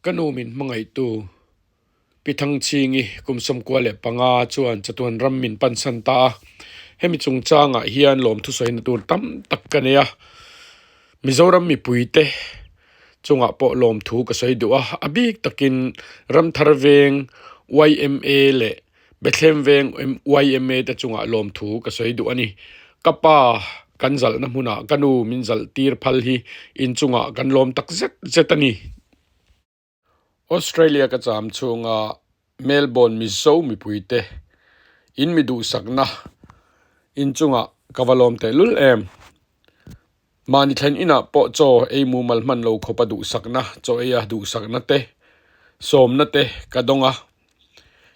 Ka nu min hmangaihtu Pi Thangchhingi kum 95 chuan chatuan ram min pansan ta a. Hemi chungchangah hian lawmthu sawina tur tam tak ka nei a. Mizoram mipuite chungah pawh lawmthu ka sawi duh a, a bik takin Ramthar Veng yma leh Bethlehem Veng yma te chungah lawmthu ka sawi duh a ni. Ka pa kan zalhna hmunah ka nu min zalh tir phal hi inchungah kan lawm tak zet zet a ni. Australia ka cham chhunga Melbourne Mizo mipuite in mi duhsakna inchungah ka va lawm tehlul em. Mahni thlen inah pawh chaw ei mumal hman lo khawpa duhsakna, chaw eia duhsakna te, sawmna te ka dawng a.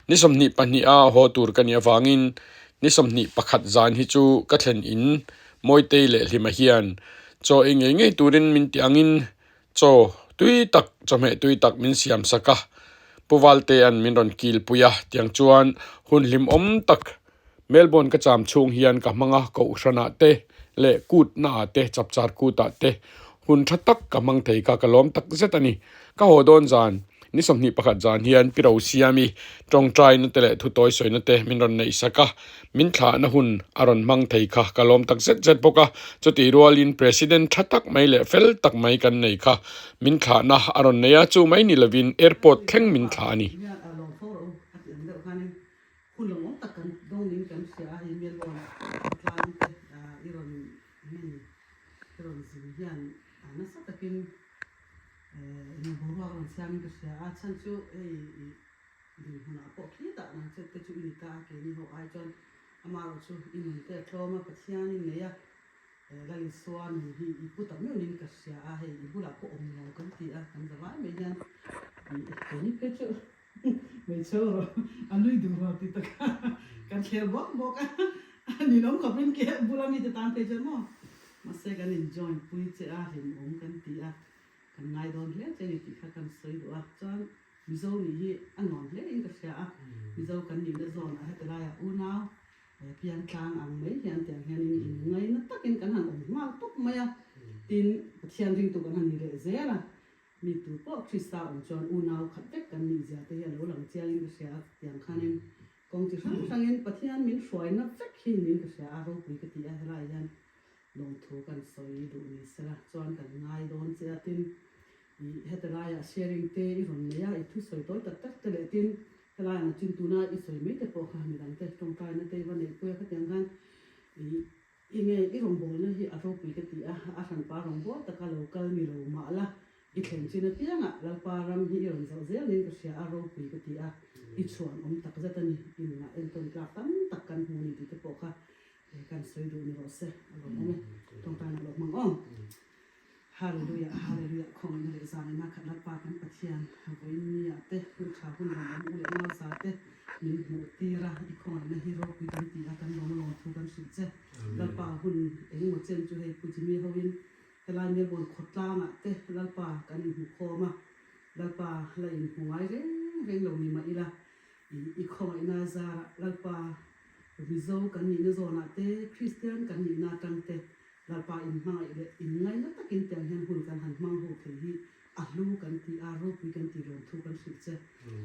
Ni 22 a haw tur ka nih avangin ni 21 zan hi chu ka thlen in Mawitei leh Hlima hian chaw ei ngei ngei turin min ti angin Chaw tui tak, chawhmeh tui tak min siam sak a, Pu Valtea'n min rawn kilpui a, tiang chuan hun hlimawm tak Melbourne ka cham chhung hian ka hmang a, Kohhranah te leh kutnaah te, chapchar kutah te hun tha tak ka hmang thei kha ka lawm tak zet a ni. Ka haw dawn zan, ni 21 zan hian Pi Rosiami tawngtaina te leh thutawi sawina te min rawn neih sak a, Min thlahna hun a rawn hmang thei kha ka lawm tak zet zet bawk a, chutih rualin President tha tak mai leh fel tak mai kan nei kha min thlahna a rawn nei a, chu mai ni lovin airport thleng min thlah a ni. Dinhmunah pawh khitah nang chet te chu i ni ta a, keini ho ai chuan amaherawh chu i nun te a tlawm a, Pathian i nei a, Lal Isua nun hi i pu tak meuhin ka hria a, hei i bulah pawh awm lo kan ti a, kan za vai mai hian i keini phei chu hmeichhe rawh a nui duh rawh ti tak a, kan thler bawk bawk a, ninawm khawpin ke bula mite tan phei chuan maw mahse kan in join pui che a, hlimawm kan ti a, kan ngai dawn hle che ni tih kha kan sawi duh a, chuan Mizo nih hi a nuam hle in ka hria a, Mizo kan nihna zawn a heti laiah unau piantlang ang mai hian tiang hianin in ngaina takin kan han awm nghal tawp mai a, tin Pathian ringtu kan han ni leh zel a, mi tu pawh Krista awm chuan unau khat vek kan nih zia te hi a lo lang chiang in ka hria a, tiang khanin kawng chi hrang hrangin Pathian min hruaina vek hi niin ka hria a, ropui ka ti a helaiah hian lawmthu kan sawi duh ni sela chuan kan ngai dawn che a, tin I heti laiah sharing te i rawn nei a, i thu sawi tawi tak tak te leh tin helaiah nachin tuna i sawi mai te pawh kha midang te tawngtaina te i va neih pui a khatiang khan i i nge i rawngbawlna hi a ropui ka ti a, a hranpa rawngbâwl taka lo kal ni lo mah la i thlen chin apiangah Lalpa ram hi i rawn zauh zel niin ka hria a, ropui ka ti a, i chhuan awm tak zet a ni, i nunah entawn tlak tam tak kan hmu ni tih te pawh kha kan sawi duh ni rawh se, a lawmawm e, tawngtaina lo hmang aw. Hallelujah Hallelujah Khawngaihna leh zanina khat Lalpa kan Pathian vawiin ni ah te hun tha hun lawm awm u leh nau za te min hmuh tir a i khawngaihna hi ropui kan ti a kan lawm a lawm thu kan hrilh che Lalpa hun engemaw chen chu hei Pu Jimmy ho in helai Melbourne khawtlang ah te Lalpa kan inhmu khawm a Lalpa la inhmu ngai reng reng lo ni mah ila i i khawngaihna zarah Lalpa Mizo kan nihna zawnah te Kristian kan nihna atang te Lalpa in hmangaih leh in ngaina takin tiang hian hun kan han hmang ho thei hi a hlu kan ti a, ropui kan ti lawmthu kan hrilh che.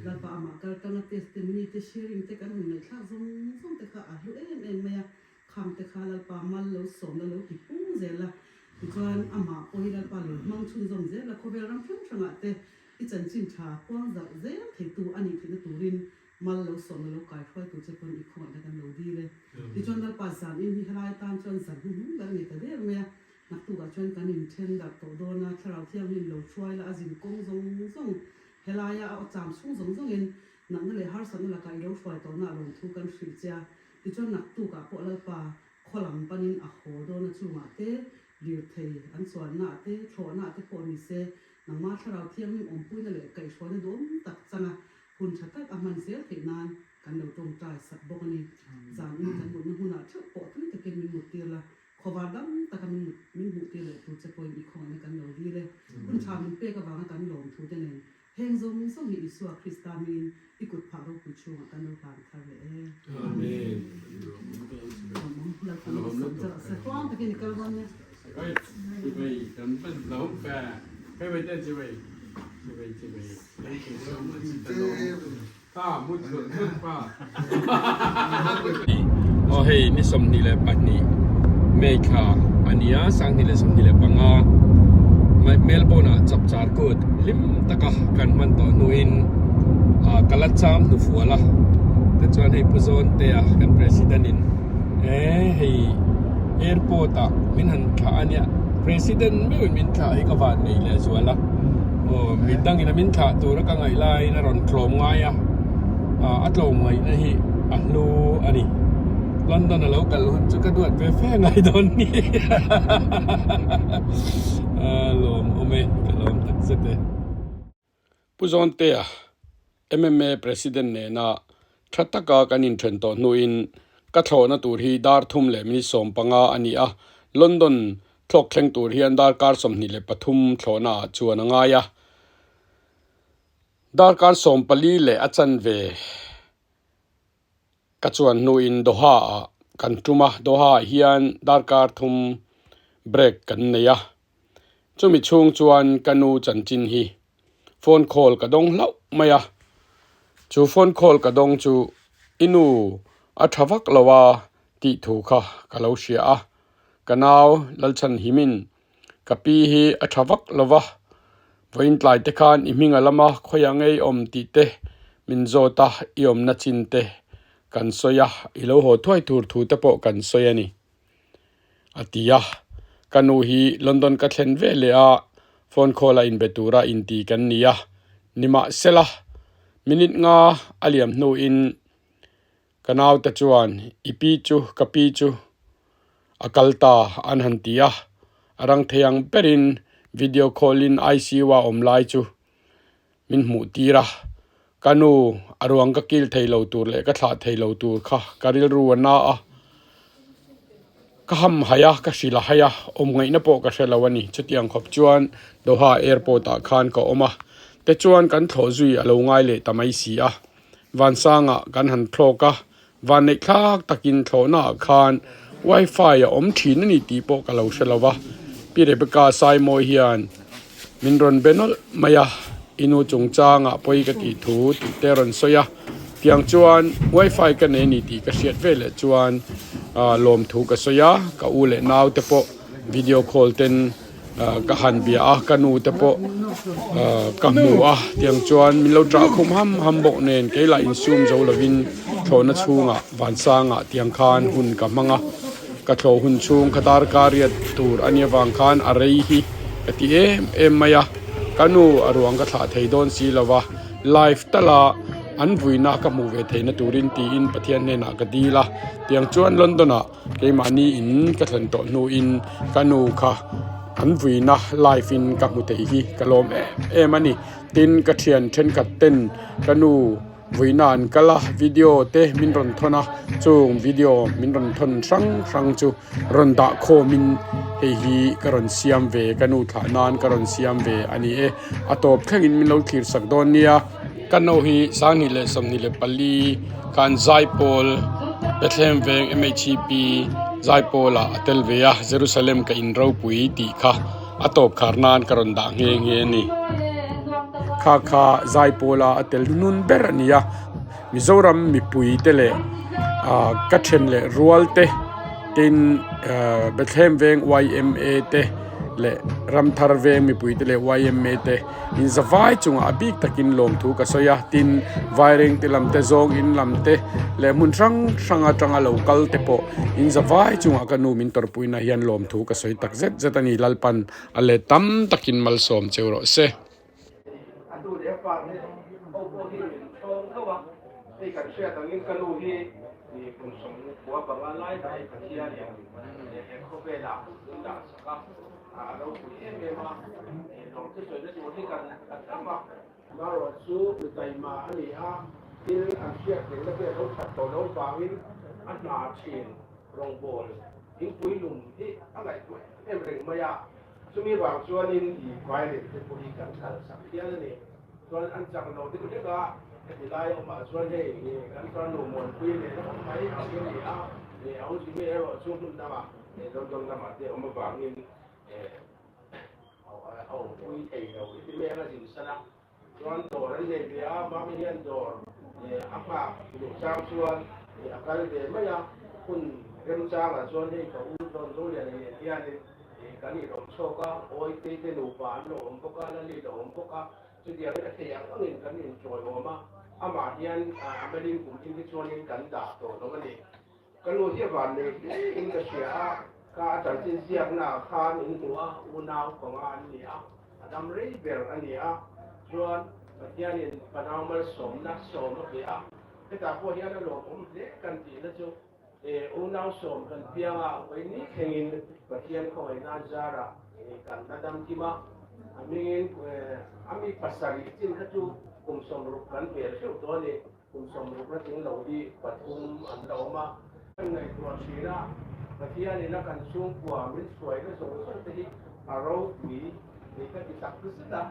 Lalpa amah kal tanga testimony te sharing te kan han ngaihthlak zawng zawng te kha a hlu em em mai a, khang te kha Lalpa mal lo sawmna lo ti pung zel a, tichuan amah pawh hi Lalpa lo hmang chhunzawm zel a, khawvel ram hrang hrangah te i chanchin tha puang zauh zel theitu a nih theihna turin Mal lo sawmna lo kai hruai tur che pawn i khawngaihna kan lo dil e. Tichuan Lalpa zan in hi helai atan chuan zan hnuhnung ber a ni ta der mai a. Naktukah chuan kan inthen darh tawh dawn a, Thlarau Thianghlim lo hruai la a zin kawng zawng zawng helaia a awcham chhung zawng zawngin natna leh harsatna lakah i lo hruai tawhna a lawmthu kan hrilh che a. Tichuan naktukah pawh Lalpa khaw lam panin a haw dawn a chungah te lirthei an chuannaah te thlawhnaah te pawh ni se nangmah Thlarau Thianghlim awmpuina leh kaihhruaina duhawm tak changa Hun tha tak a hman zel theih nan kan lo tawngtai sak bawk a ni. Zan in kan mutna hmunah theuh pawh tui takin min muttir la, khawvar dam taka min mut min hmuhtir leh tur che pawhin i khawngaihna kan lo dil e. Hun tha min pek avanga kan lawm thu te nen heng zawng zawng hi Isua Krista hmingin i kut phah ropui chhungah kan lo hlan thar leh e. Amen. Lawmawm Lalpa min sawm che rawh se. Tluang takin i kal dawn nia. Oi, chibai kan pan lo pe. Hei mai te chibai. Chibai chibai. Thank you so much. Ka lawm. Pa mut thut thut pa. Aw hei ni 22 May thla a nia 2025 Melbourne ah chapchar kut hlim taka kan hman tawh hnuin ka la cham hnufual a tichuan hei Pu Zawntea kan President in eh hei airport ah min han thlah a nia President meuhin min thlah hi ka van nei leh zual a aw mi dangin a min thlah tura ka ngaih laiin a rawn tlawm ngai a ah a tlawm ngaihna hi a hlu a ni London a lo kal hun chu ka duat ve fe ngai dawn ni a lawm awm e ka lawm tak zet e. Pu Zawntea MMA President nena tha taka kan inthen tawh hnuin ka thlawhna tur hi dar thum leh minute 15 a ni a, London thlawk thleng tur hian darkar 23 thlawhna ah chuan a ngai a. Darkar 14 leh a chanve ka chuan hnuin Doha ah kan tum a, Doha ah hian darkar thum break kan nei a. Chumi chhung chuan ka nu chanchin hi phone call ka dawng hlauh mai a, chu phone call ka dawng chu i nu a tha vak lo a tih thu kha ka lo hria a, ka nau Lalchhanhimin ka pi hi a tha vak lo va, vawiin tlai te khan i hming a lam a khawiah ngei awm tih te min zawt a, i awmna chin te kan sawi a, i lo haw thuai tur thu te pawh kan sawi a ni. A ti a, ka nu hi London ka thlen ve leh a, phone call a inbe tura inti kan ni a, nimahsela minute nga a liam hnuin ka naute chuan i pi chu ka pi chu a kal ta an han ti a, a rang thei ang berin video call in ICU a awm lai chu min hmuh tir a, ka nu a ruang ka kil thei lo tur leh ka thlah thei lo tur kha ka rilru a na a, ka ham hai a, ka hrilh a hai a, awm ngaihna pawh ka hre lo a ni. Chutiang khawp chuan Doha airport ah khan ka awm a, tichuan kan thlawh zui a lo ngai leh ta mai si a, Vansangah kan han thlawk a, vanneih thlak takin thlawhna ah khan wifi a awm thin a ni tih pawh ka lo hre lo va, Pi Rebecca Saimawi hian min rawn be nawlh mai a, i nu chungchangah pawi ka tih thu tih te a rawn sawi a, tiang chuan wifi ka nei a ni tih ka hriat veleh chuan lawmthu ka sawi a, ka u leh naute pawh video call ten. Ka han bia a, ka nu te pawh ka hmu a, tiang chuan min lo ṭah khum ham ham bawk nen kei lah insum zo lovin thlawhna chhungah vansangah tiang khan hun ka hmang a, ka thlawh hun chhung kha darkar riat tur a nih avang khan a rei hi ka ti em em mai a, ka nu a ruang ka thlah thei dawn si lo va, live tala an vuina ka hmuh ve theihna turin tiin Pathian hnenah ka dil a, tiang chuan London ah. Keimahni in ka thlen tawh hnuin ka nu kha an vuina live in ka hmu thei hi ka lawm em em a ni. Tin, ka thian thenkhat ten ka nu vuina an kal a, video te min rawn thawn a, chung video min rawn thawn hrang hrang chu rawn dah khawmin hei hi ka rawn siam ve, ka nu thlah nan ka rawn siam ve a ni e. A tawp thlengin min lo thlir sak dawn nia. Ka nu hi 2024 khan Zaipawl Bethlehem veng MHEP Zaipawl ah a tel ve a, Jerusalem ka in ropui tih kha a tawp khar nan ka rawn dah nghe nghe a ni. Kha kha Zaipawl a a tel hnun ber a ni a, Mizoram mipui te leh ka then leh rual te tin Bethlehem veng YMA te leh Ramthar veng mipui te leh YMA te Inzavai chungah a bik takin lawmthu ka sawi a, tin Vairengte lam te zawng in lam te leh hmun hrang hrang atanga lo kal te pawh inzavai chungah ka nu min tawrhpuina hian lawmthu ka sawi tak zet zet a ni, Lalpan a let tam takin malsawm cheu rawh se. A hnu leh a pa te ho pawh hi min thlawng tho a, hei kan hriat angin ka nu hi kum 90 panga lai dai Pathianin he khawvelah min dah sak a. A ropui em em a, lawng chu sawina tur hi kan tam a. Marawh chu mi taima a ni a, thil an hriat rengna te a lo that tawh loh vangin a hna thin rawngbawl thingpui lum hi a ngaihtuah em em reng mai a. Chumi vang chuanin i violin te pawh hi kan kal sak hial a ni. Chuan an chak lo deuh hlek a, heti lai awmah chuan hei kan farnu Muanpui nen a awm mai ang hi a ni a, a u Jimmy erawh chu hmun dangah London lamah te awm avangin a awmpui thei lo i ti mek a zin san a. Chuan dawr an nei ve a, Mami hian dawr a nghak duh chang chuan a kal ve mai a, hun remchangah chuan hei ka u John Zoliana nen hianin kan inawm chhawk a, Awitei te nupa an lo awm bawk a, Lali lo awm bawk a, chutiangin a thei ang angin kan inchawiawm a, amah hian a melin kum in hi chuanin kan dah tawh lo a ni. Ka nu hi a van nei hle in ka hria a, ka a chanchin ziakna ah khan in hmu a, unau panga an ni a, a dam rei ber a ni a, chuan Pathianin panau malsawmna sawm a pe a, hetah pawh hian a lawmawm hle kan tihna chu e unau sawm kan piang a, vawiin thlengin Pathian khawngaihna zarah kan la dam kim a, a hmingin a mi pasarih chin kha chu kum 60 kan pel hreuh tawh a ni. Kum 60 na tling lo hi pathum an la awm a. Kan ngaihtuah thin a, Pathianin a kan chhungkua min hruaina zawng zawng te hi a ropui ni ka ti tak zet a.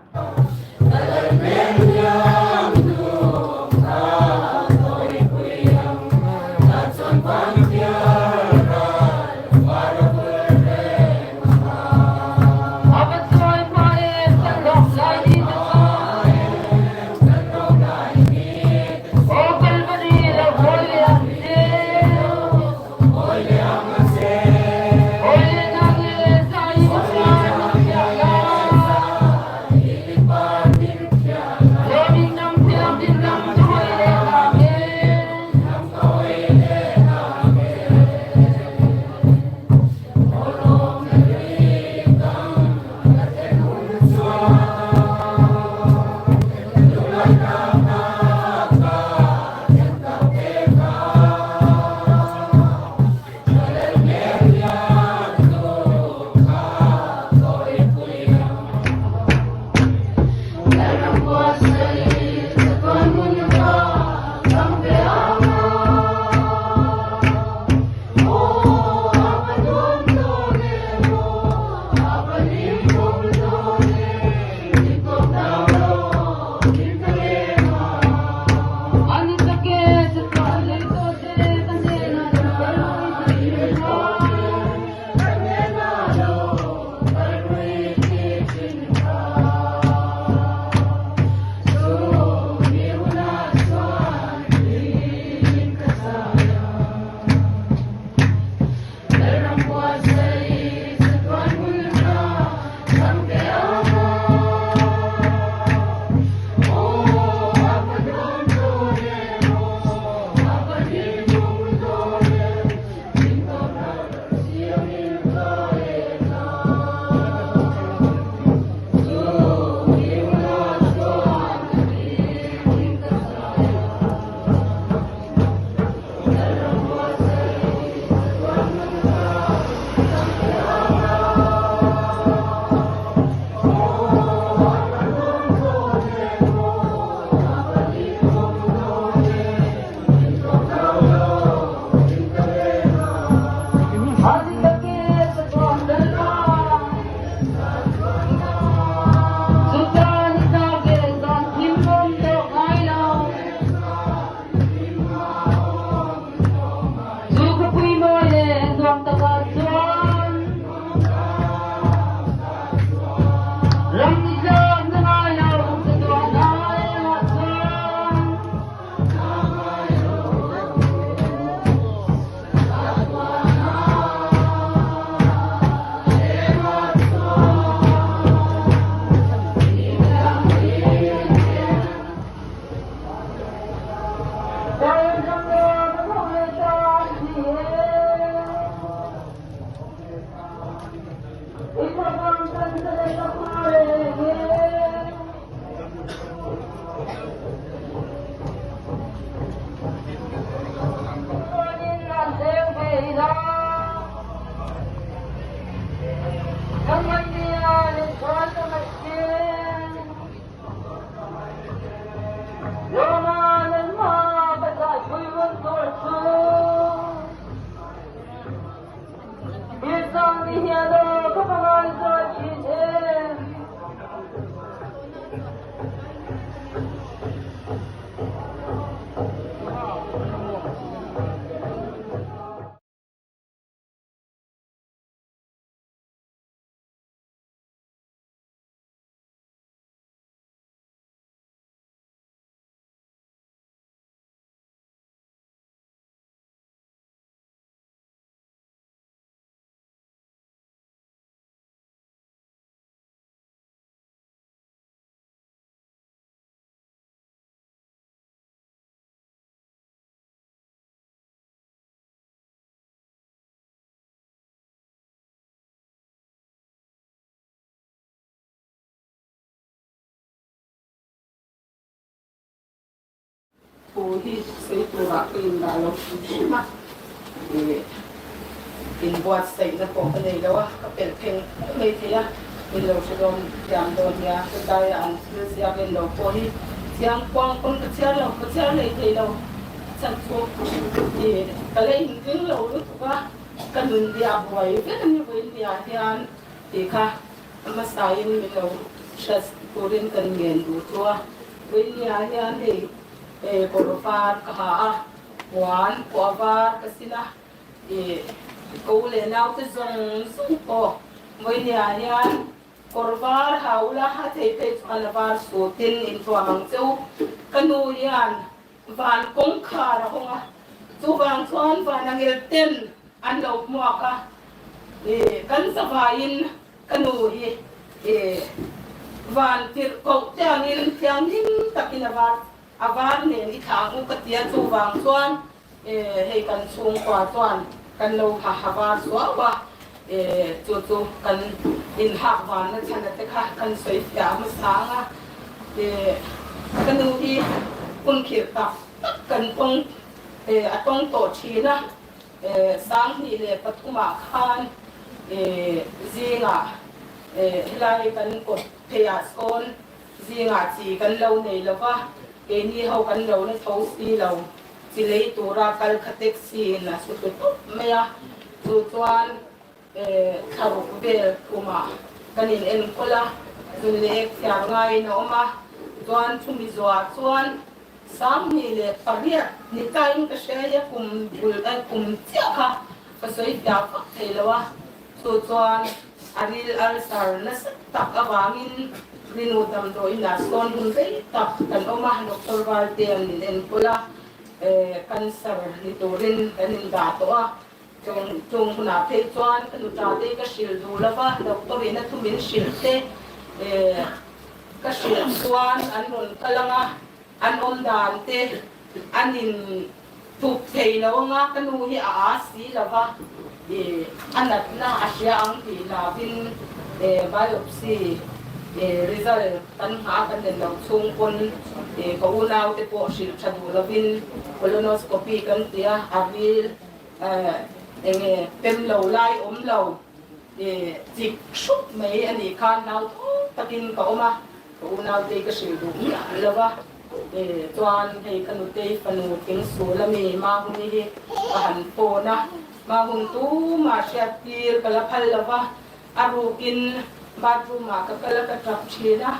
Thu hi sawi turah ka indah lo hrim hrim a, inbuatsaihna pawh ka nei lo a, ka pelh pheng pheng mai thei a, min lo hre dawn thiam dawn nia, hetaia an thil ziak en lo pawh hi chiang kuang pawn ka chhiar lo, ka chhiar lei thei lo, a chhan chu ka la inring lo lutuk a, ka nun hi a buai vek a ni vawiin hian tih kha a hmasain min lo hriat turin kan ngen duh chu a. Vawinia hian hei kawr var ka ha a, puan pawh a var ka sin a, ih ko leh naute zawng zawng pawh vawinia hian kawr var ha ula a thei phei chuan a var sutin inthuam ang che u. Ka nu hian van kawngkhar a hawng a, chuvang chuan van angel ten an lo hmuak a, ih kan zavaiin Ka nu hi i van tirh koh te angin thianghlim takin a var a var nen i thlah ang u ka ti a, chuvang chuan hei kan chhungkua chuan kan lo ha ha var suau a, chu chu kan inhak vanna chhana te kha kan sawi fiah hmasa ang a, ka nu hi hun khirh tak tak kan tawng a tawng tawh thin a. 2003ah khan zingah helai kan kawt pheiah sawn zingah chi kan lo nei lo va, keini ho kan lo la tho si lo, chi lei tura kal kha taxi in a su tlu tawp mai a, chu chuan thlaruk vel khumah kan in enkawl a, zun leh ek chhiar ngaiin a awm a, chuan chumi zuah chuan 28 ni tlaiin ka hria a, kum bul kum chiah kha ka sawi fiah vak thei lo a, chu chuan a ril ulcer nasa tak avangin Rinu damdawiin ah sawn hun rei tak kan awm a, Doctor Valtea'n min enkawl a, cancer ni turin kan indah tawh a, chung chung hunah phei chuan ka nuta te ka hrilh duh lo va, doctor in a thu min hrilh te ka hrilh chuan an rawn kal ang a, An awm dan te an in thup thei lo anga ka nu hi a aa si lo va, i a natna a hria ang tih hlauhin biopsy result kan nghah kan nen lo chhung pawn ka unau te pawh hrilh tha duh lovin colonoscopy kan ti a, a ril enge pem lo lai awm lo chik hrup mai a nih khan hlauthawng takin ka awm a. Ka unautei ka hrilh duh miah lo a, chuan hei ka nutei fanu thing sul ami Mahuni hi ka han phone a, Mahun tumah hriat tir ka la phal lo va, a rukin bathroom ah ka kal a ka tap thin a,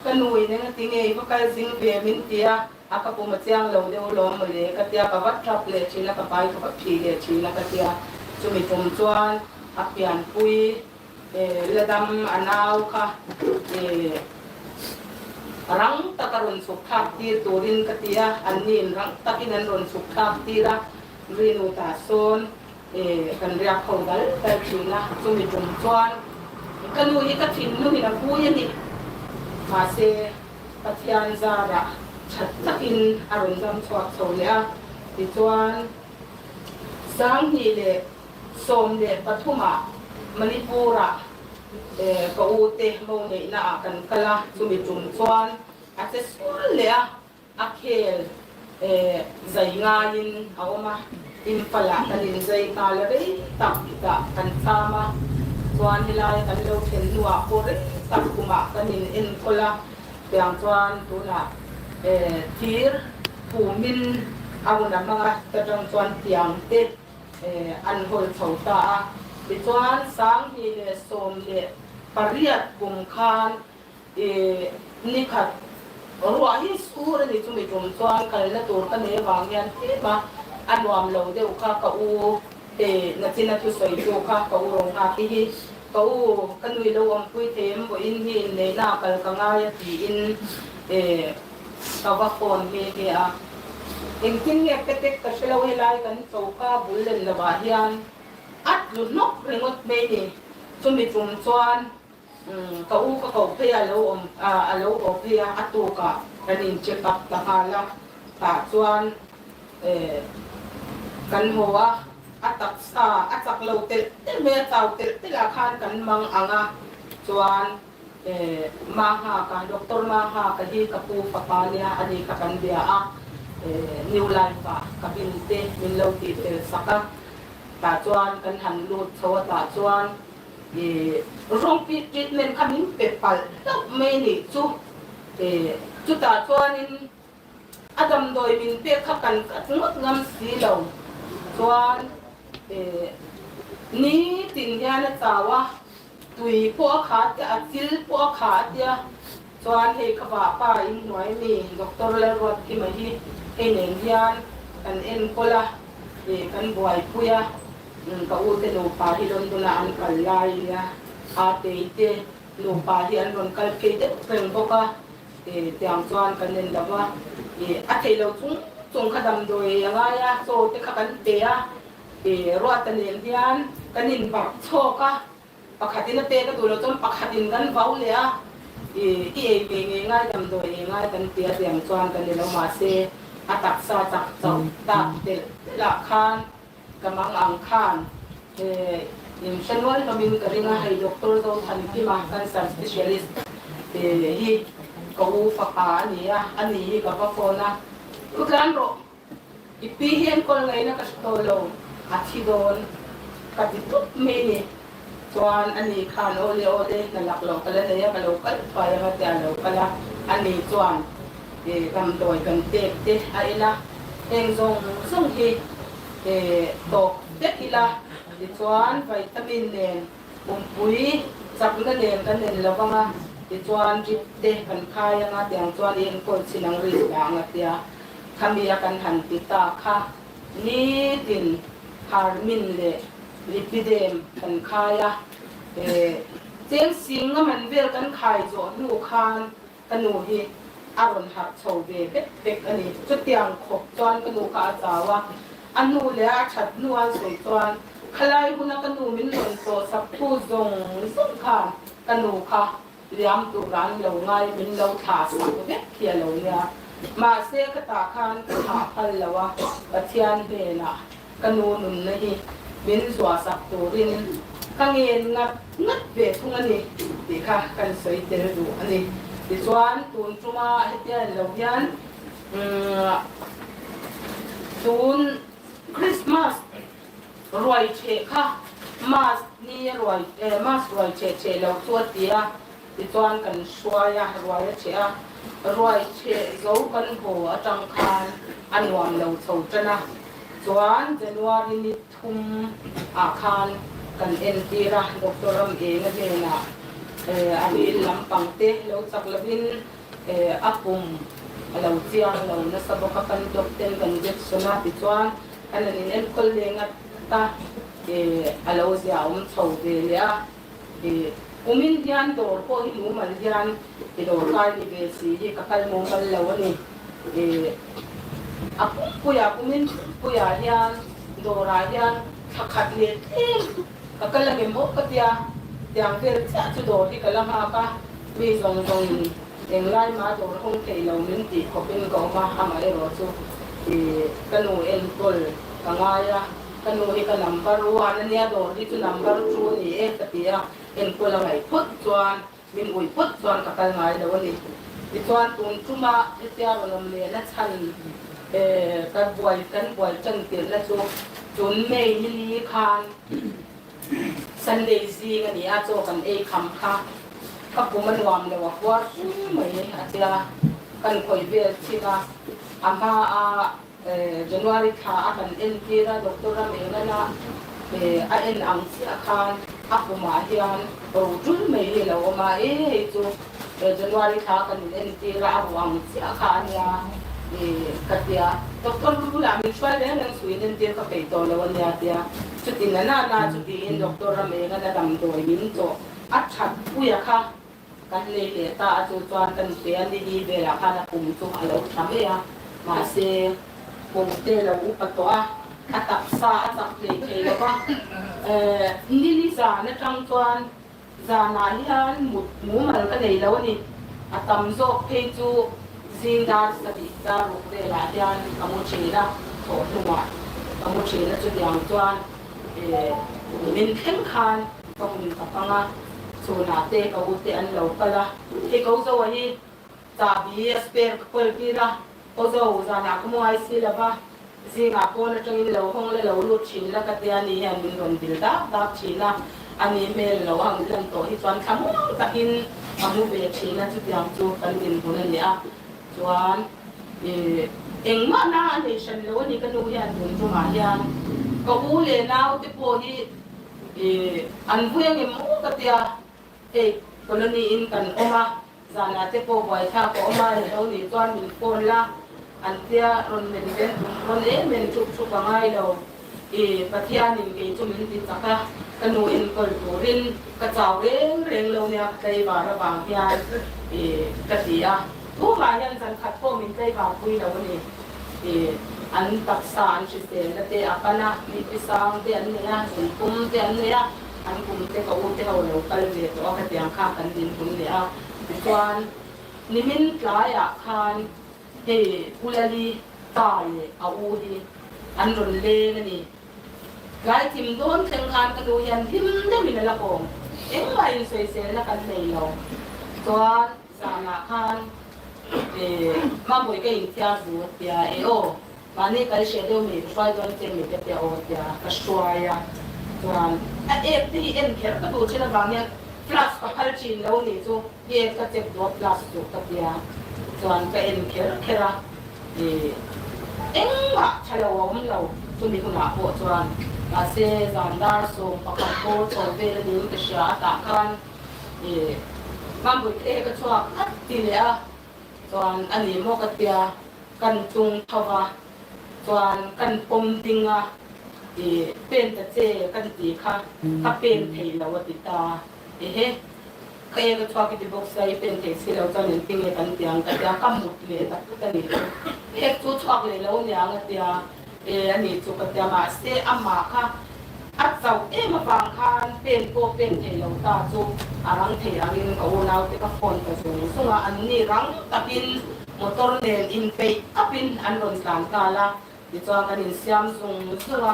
ka nu in eng ati nge i va kal zing ve min ti a, a ka pum a chiang lo deuh alawm mawle ka tia, ka va tap leh thin a, ka pai ka va phih leh thin a ka tia, chumi tum chuan a pianpui La dam a nau kha rang taka rawn chhuk thlak tir turin ka ti a, anniin rang takin an rawn chhuk thlak tir a, Rinu tah sawn kan riak ho dal dal thin a, chumi tum chuan ka nu hi ka thinlungin a vui a ni. Mahse, Pathian zarah that takin a rawn dam chhuak chho leh a, tichuan 2013ah Manipur-ah ka u te mo neihna ah kan kal a, chumi tum chuan a che sual leh a, a khel zai ngaiin a awm a, Imphal-ah kan inzai nghal a rei tak tah kan cham a, chuan helai kan lo thlen hnuah pawh rei tak kumah kan in enkawl a, tiang chuan tunah thir phumin a hun a hmang a, ta tang chuan tiang te an hawl chho ta a. Tichuan, 2018 kum khan nikhat ruah hi sur a ni chumi tum chuan kalna tur ka nei avang hian tlem a, a nuam lo deuh kha ka u nachina thusawi tu kha ka u Ronghaki hi ka u ka nui lo awmpui thei em vawiin hi inneihna a kal ka ngai a tiin Ka va phone nghe nghe a, engtin nge petek ka hre lo helai kan choka bul len lo ah hian a tlu hnawk ringawt mai ni. Chumi tum chuan ka u ka koh phei a lo awm a lo haw phei a, a tukah kan in check up ta nghal a, tah chuan kan haw a, a taksa a chak lo telh telh mai a, chau telh telh ah khan kan mang ang a, chuan Maha ka, Doctor Maha ka hi ka pu fapa nia a ni kha kan bia a. New Life ah cabin te min lo tih fel sak a, tah chuan kan han lut chho a, tah chuan rawng treatment kha min pe palh hlauh mai nih chu. Chutah chuanin a damdawi min pek kha kan kat ngawt ngam si lo chuan nitin hian a chau a, tui pawh a kha tia, a chil pawh a kha tia, chuan hei ka vahpa inhnuai mi Doctor Lalruatkima hi hei nen hian kan enkawl a, kan buaipui a, ka ute nupa hi London ah an kal lai nia, Atei te Nupa hi an rawn kal phei deuh reng bawk a, tiang chuan kan en lo va, a theih lo chung chung kha damdawi a ngai a, chaw te kha kan pe a, Ruata nen hian kan inbarh chhawk a, pakhatin a pek a duh loh chuan pakhatin kan vau leh a, i ei ve ngei ngai damdawi ei ngai kan ti a, tiang chuan kan ni lo, mahse a taksa chak chauh tak telh telh ah khan Ka mang ang khan in hre nual hlawmin ka ring a, hei Doctor Zothankima cancer specialist hi ka u fapa a ni a, a ni hi ka va phone a, Khutlan rawh, i pi hi enkawl ngaihna ka hre tawh lo, a thi dawn ka ti tup mai ni. Chuan a ni khan awle awle hna lak loh ka la nei a, ka lo kal thuai ang a tia a lo kal a, a ni chuan damdawi kan pek te a en a, heng zawng zawng hi tawp vek ila tichuan vitamin nen pumpui chakna nen kan en lo vang a, tichuan drip te kan khai ang a, tiang chuan i enkawl chin ang risk dah ang a tia, khami a kan han ti ta kha. Nitin Harmin leh Lipidem kan khai a, cheng sing a man vel kan khai zawh hnu khan ka nu hi a rawn harh chho ve vek vek a ni. Chutiang khawp chuan ka nu kha a chau a, a nu leh a that hnu an sawi chuan khalai huna ka nu min rawn tlawh sak thu zawng zawng khan ka nu kha Liam tur an lo ngai min lo thlah sak vek khi a lo nia. Mahse ka tah khan ka thah phal lo a, Pathian hnenah ka nu nunna hi min zuah sak turin ka ngen ngat ngat ve thung a ni tih kha kan sawi tel duh a ni. Tichuan tun tuma hetia en lo hian tun Christmas Ruai cheh kha mass ni a ruai eh mass ruai cheh cheh lo chu a ti a, tichuan kan hruai a, ruai a cheh a, ruai cheh zo kan haw atang khan a nuam lo chho tan a, chuan January ni thum ah khan kan entir a, Doctor Ram Enga hnenah eh a ril lampang te lo chak lovin eh a pum a lo chiang lo nasa bawk a, kan doctor ten kan injection a, tichuan. Kan han in enkawl leh ngat a, a lo zia awm chho ve leh a, kumin hian dawr pawh hi mumal hian i dawr kai ni ve si hi ka kal mumal lo a ni. A pumpuiah kumin pumpuiah hian dawrah hian thla khat leh tlem ka kal angem aw ka tia, tiang vel chiah chu dawr hi ka la nghak a, mi zawng zawngin Englai mah dawr hawng thei lo min tih khawpin ka awm a, amaherawh chu ka nu enkawl ka ngai a, ka nu hi ka number one a nia, dawr hi chu number two a ni e ka ti a, enkawl a ngaih phawt chuan min ui phawt chuan ka kal ngai lo a ni. Tichuan tun tuma hetia rawn awm lehna chhan ka buai kan buai tan tirhna chu tun May ni li khan Sunday zing a ni a, chaw kan ei kham kha ka pum a nuam lo a puar fur mai a tia, kan khawih vel thin a, a hma a January thla a kan entir a, Doctor Ramengana a en ang chiah khan a pumah hian ro tul mai hi a lo awm a, e hei chu January thla kan in entir a, a ruh ang chiah kha a nia ka tia, Doctor bulah min hruai reng reng suh in entir ka peih tawh lo a nia tia. Chuti na na na chu tiin Doctor Ramengan a damdawi min chawh a that puia kha kan lei leh ta a, chu chuan kan pe a ni hi velah khan a pum chu a lo tha mai a, mahse pum te lo upa tawh a, a taksa a chak hlei thei lo va, nili zan atang chuan zanah hian mut mumal ka nei lo a ni, a tam zawk phei chu zing dar sarih dar ruk velah hian ka mu thin a, thawh hnuah ka mu thin a, chutiang chuan min thleng khan ka hun ka hmang a, chhunah te ka u te an lo kal a, hei ko zoa hi chahbi a spare ka kawl tir a. Aw zo, zanah ka mu ngai si lo va, zingah pawn atangin lo hawng la lo lut thin la ka tia ni hian min rawn dil dak dak thin a, a ni hmel lo ang lan tawh hi chuan thlamuang takin a mu ve thin a, chutiang chu kan dinhmun a ni a, chuan ih engmah na a nei hran lo a ni ka nu hian tun tumah hian ka u leh nau te pawh hi ih an vui angem maw ka tia. Hei colony in kan awm a, zanah te pawh buaithlak a awm a, i lo nih chuan min phone la, an tia rawn men ven rawn em em thup thup a ngai lo. I Pathianin kei chu min ti chak a, ka nu enkawl turin ka chau reng reng lo nia ka tlaivar avang hian i ka ti a, tumah hian zan khat pawh min tlaivar pui lo a ni. I an taksa an hriselna te a pan a, mi pisang te an nei a, zunpum te an nei a, An kum te ka u te ho lo kal ve tawh a khatiang kha kan dinhmun leh a, tichuan nimin tlaiah khan hei U Lali pa leh a u hi an rawn leng a ni. Tlai thim dawn thleng khan ka nu hian hlim deuhin a la kawm, engmah insawiselna kan nei lo. Chuan zanah khan Mambawi ka inthiar duh a tia, e aw. Mahni kal hreh deuh mi ka hruai dawn che mi ka tia aw tia ka hruai a, chuan a ek te hi en kher ka duh thin avang hian plus ka phal thin lo nih chu i ek ka check duh a plus duh ka tia chuan ka en kher kher a ih engmah tha lo a awm lo chumi hunah pawh chuan mahse zan dar 11 bawr chho vel a niin ka hria a tah khan ih Mambawi te ka chhuak at ti leh a. Chuan a ni maw ka tia, kan tung tho va, chuan kan pawm ding a, i pen ta che kan ti kha, ka pen thei lo a ti ta. Ehe, ka eng a chhuak i ti bawk sia, i pen thei si lo chuan engtin nge kan ti ang ka tia, ka mut leh tak tak a ni chu. Ek chu chhuak leh lo niang a tia, e a ni chu ka tia, mahse amah kha A chauh em avang khan pen pawh pen thei lo ta chu a rang thei angin ka unaute ka phone ta zung zung a, anni rang takin motor nen inpeih apin an rawn tlan nghal a, tichuan kan insiam zung zung a,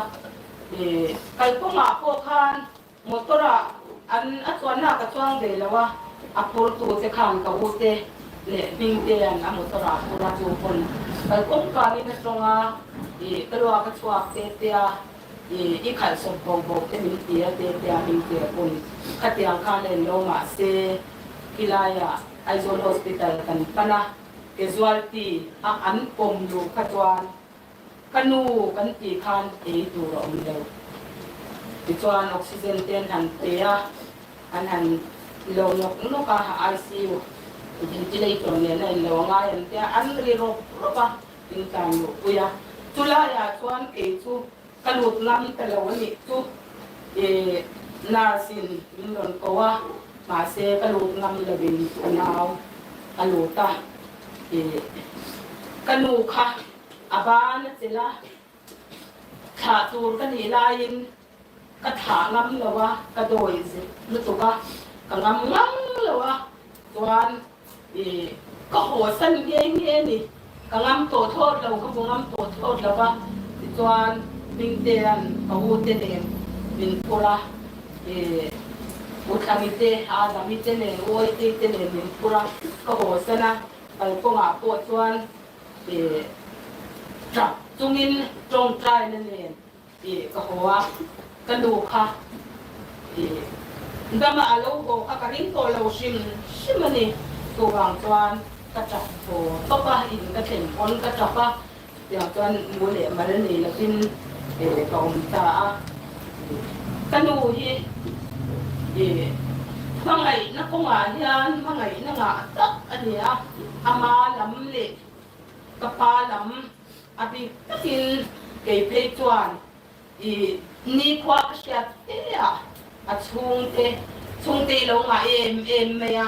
ih kalkawngah pawh khan motor ah an a chuanna ka chuang ve lo a, a phurtu che khan ka ute leh Hmingtea'n a motor ah phur a chu pawn kalkawng kanin a tawng a, ih ka luak a chhuak te te a. I khalh sawp bo bo te min ti a te te a hming te a pawm. Khatiang khan en lo mahse khilaiah Aizawl Hospital kan pan a, casualty a an pawm luh kha chuan ka nu kan tih khan ei tur a awm lo. Tichuan oxygen te an han pe a, an han lo nawk nawk a, ICU ventilator nen a in lo a ngai an tia, an ri rawp rawp a. In tlan luh pui a, chulaiah chuan kei chu ka lut ngam ta lo a nih chu i nurse in min rawn ko a, mahse ka lut ngam lo in ka nau a lut a, i ka nu kha a ban a chelh a, thlah tur ka nih laiin ka thlah ngam lo a, ka dawi zet lutuk a, ka ngam ngam lo a, chuan I ka haw san nghe nghe ni, ka ngam tawh thlawt lo, ka bu ngam tawh thlawt lo va, tichuan Hmingtea'n ka u te nen min phur a, i U Thlangi te, Adami te nen, U Awitei te nen min phur a, ka haw san a, kalkawngah pawh chuan i tap chungin tawngtaina nen I ka haw a, ka nu kha i dama a lo haw kha ka ring tawh lo hrim hrim a ni. Chuvang chuan ka tap thaw tawp a, in ka thlen pawn ka tap a, chutiang chuan mu leh mal nei lovin ka awm ta a. Ka nu hi i hmangaihna kawngah hian hmangaihna ngah tak a ni a, ama lam leh ka pa lam A bik takin kei phei chuan i nikhua ka hriat hle a, a chhungte, chhungte i lo ngah em em mai a,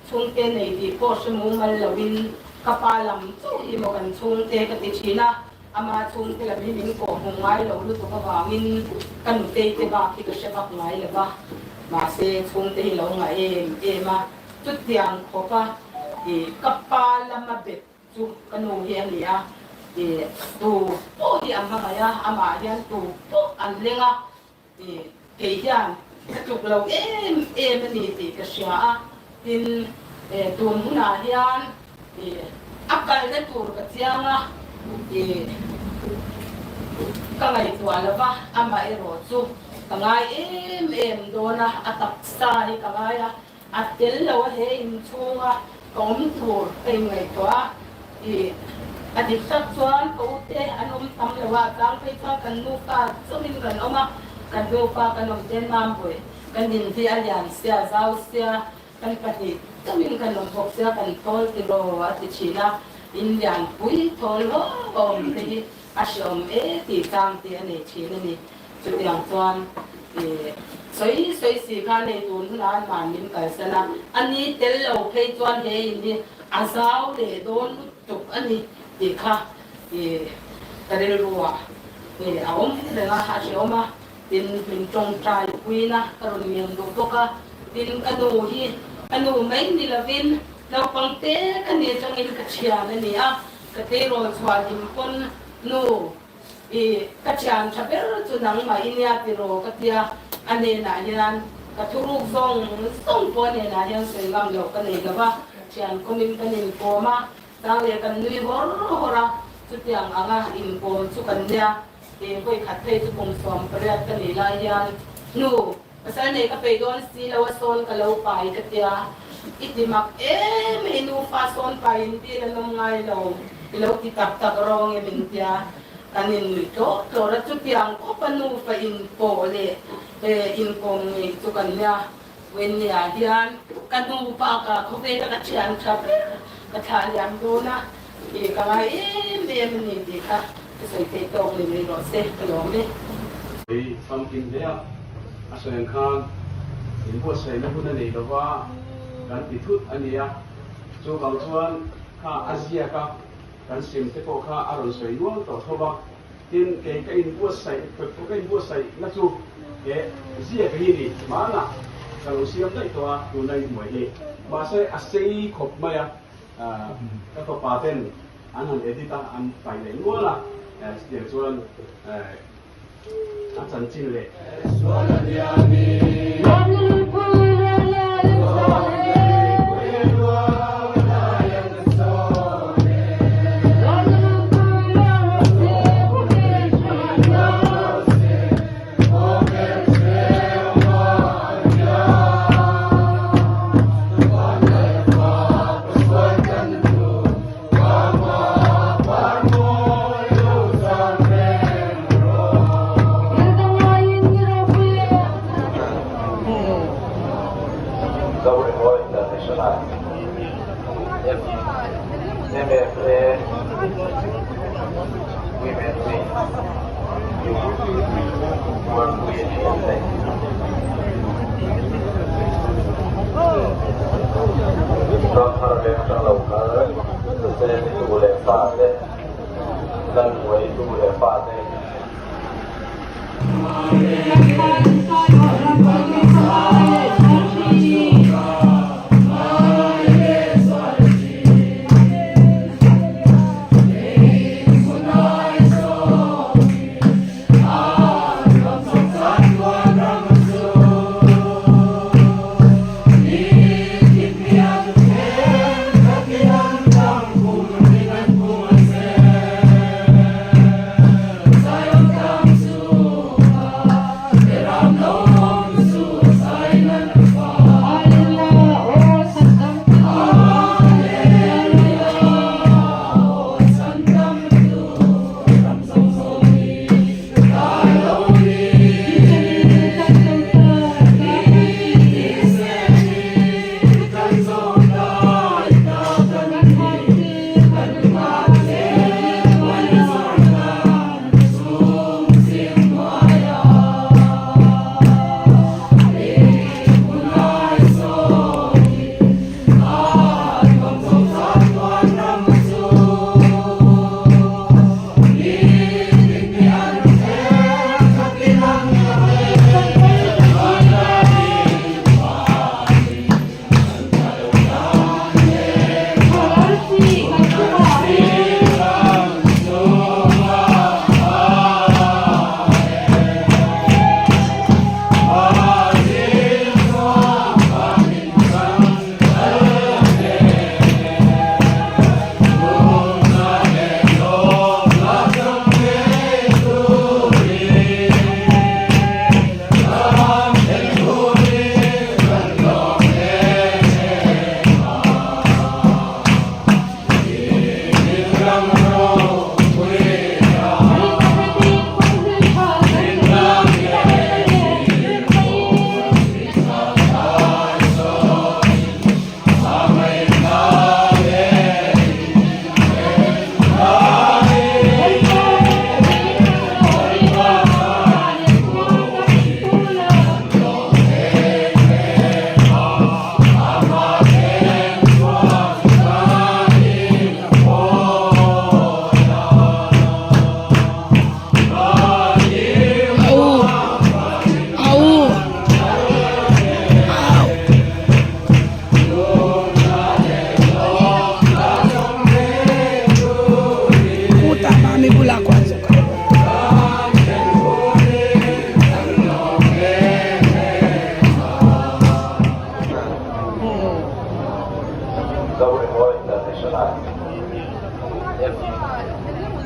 chhungte nei tih pawh hre mumal loin ka pa lam chauh hi maw kan chhungte ka ti thin a, ama chhungte lam hi min kawh hmuh ngai lo lutuk avangin ka nutei te bak hi ka hre vak ngai lo va, mahse chhungte hi lo ngah em em a, chutiang khawpa i ka pa lama bet Chu ka nu hi a ni a, i tu pawh hi a hmangaih a, amah hian tu pawh an leng a, i kei hian ka tluk lo em em a ni tih ka hria a, tin tun hunah hian i A kalna tur ka chiang a, ih ka ngaihtuah lo va, amaherawh chu ka ngai em em dawn a, a taksa hi ka ngai a, a tel lo a he inchhunga ka awm tur ka inngaihtuah a, ih a dik tak chuan ka ute an awm tam lo a, tlang phei chuan kan nufa chauhin kan awm a, kan nufa kan awm ten mambawi kan in hi a lian sia, zau sia, Kan pahnih chauhin kan awm bawk sia, kan thawl tiraw a ti thin a, in lianpui thawl hlawk a awm te hi a hreawm e tih chang te a nei thin a ni. Chutiang chuan ih sawi sawi si kha nei tun hunah an mahni min kalsan a, a ni tel lo phei chuan he in hi a zau leh dawn lutuk a ni tih kha ih ka rilruah ih a awm reng a, a hreawm a. Tin, min tawngtai puina ka rawn ngen duh bawk a, tin ka nu hi ka nu mai ni lovin naupang te ka ni atangin ka thian a ni a, ka tleirawl chhuah hlim pawn nu i ka thian tha ber chu nangmah i nia tiraw ka tia, a hnenah hian ka thuruk zawng zawng pawh a hnenah hian sawi ngam loh ka nei lo va, thian kawmin kan inkawm a, tang leh kan nui hawr hawr a, chutiang anga inkawm chu kan nia. He vawi khat phei chu kum 18 ka nih lai hian nu pasal nei ka peih dawn si lo a sawn ka lo pai ka tia i ti mak em hei nufa sawn pai in dil an awm ngai lo i lo ti tak tak rawng em in tia kan in nuih tlawh tlawr a chutiang khawp a nufa in pawh leh he inkawm ngei chu kan nia Wendy-ah hian ka nu bakah khawvela ka thian tha ber ka thlah liam dawn a i ka ngai em em a ni tih kha ka sawi theih tawk ni mai rawh se ka lawm e. Hei famkim hle a, a sawi ang khan inbuatsaihna hun a nei lova kan ti thut a ni a, chuvang chuan kha a ziak a kan sim te pawh kha a rawn sawi nual tawh tho va. Tin, kei ka inbuatsaih, ka inbuatsaihna chu he ziak hi ni hmanah ka lo siam daih tawh a, tuna inhmuai hi. Mahse, a sei khawp mai a, ka fapa ten an han edit a, an paih leh nual a, chutiang chuan a chanchin leh. Zoringawi International MFA Women Wing Buarpui a ni ang daih. Ramthar veng atang lo kal Seni tu leh fa te, Lalmuai tu leh fa te.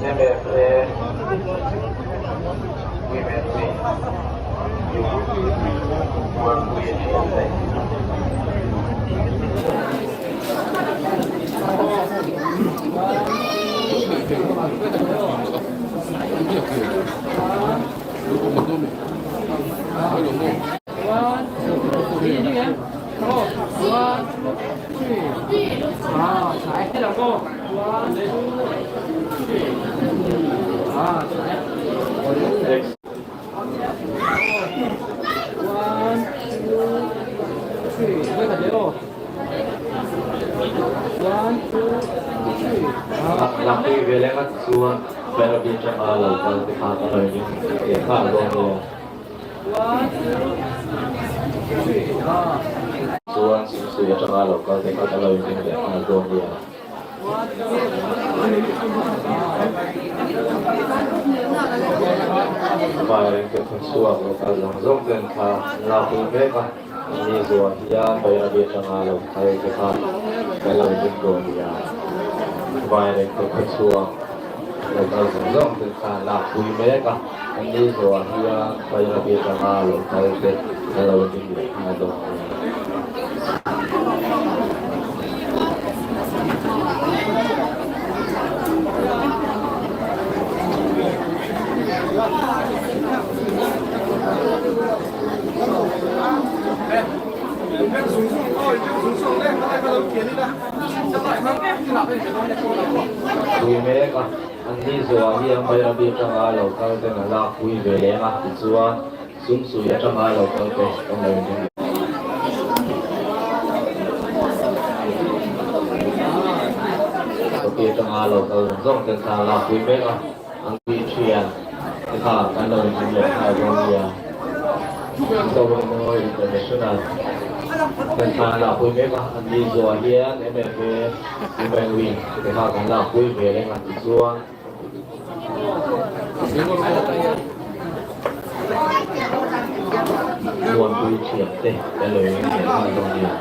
MFA Women Wing Youth Muanpui Thiante. Lakpui ve leng a chuan Bairabi atanga lo kal te kha ka lo in leh nghal dawn nia. Chuan Sumsui atanga lo kal te kha ka lo in leh nghal dawn nia. Vairengte khawchhuak lo kal zawng zawng ten kha an lakpui mek a, anni zuah hian Bairabi atanga lo kal te kha ka lo in dawn nia. Vairengte khawchhuak lo kal zawng zawng ten kha an lakpui mek a, anni zuah hian Bairabi atanga lo kal te ka lo in leh nghal dawn nia. Pui mek a, an ni zuah hi an Bairabi atanga lo kal ten a lak pui ve leng a, tichuan Sumsui atanga lo kal te kan lo in ring. Hockey atanga lo kal zawng zawng ten kha lak pui mek a, an pui thian te kha kan lo in ring leh nghal dawn nia. Zoramoy International ten kha an lak pui mek a, an ni zuah hian MFA Women Wing te kha kan lak pui ve reng a tichuan. Muanpui thiam te ka lo in leh nghal dawn nia.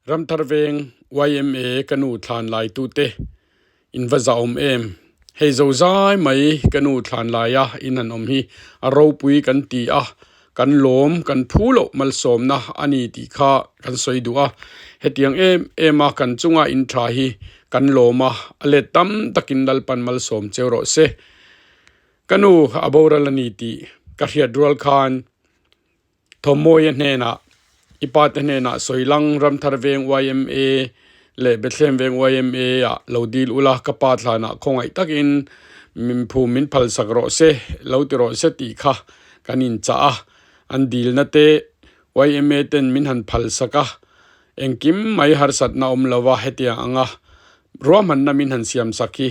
Ramthar veng yma ka nu thlan lai tute in va zahawm em? Hei zo zai mai ka nu thlan laia in han awm hi a ropui kan ti a, kan lawm kan phu loh malsawmna a ni tih kha kan sawi duh a. Hetiang em em a kan chunga in tha hi kan lawm a, a let tam takin Lalpan malsawm cheu rawh se. Ka nu a boral a ni tih ka hriat rual khan Thawmawia hnenah, i pate hnenah Sawilang Ramthar Veng yma leh Bethlehem Veng yma ah lo dil ula, ka pa thlanah khawngaih takin min phum min phalsak rawh se, lo ti rawh se tih kha kan inchah a. An dilna te yma ten min han phalsak a, engkim mai harsatna awm lova hetiang anga ruahmanna min han siamsak hi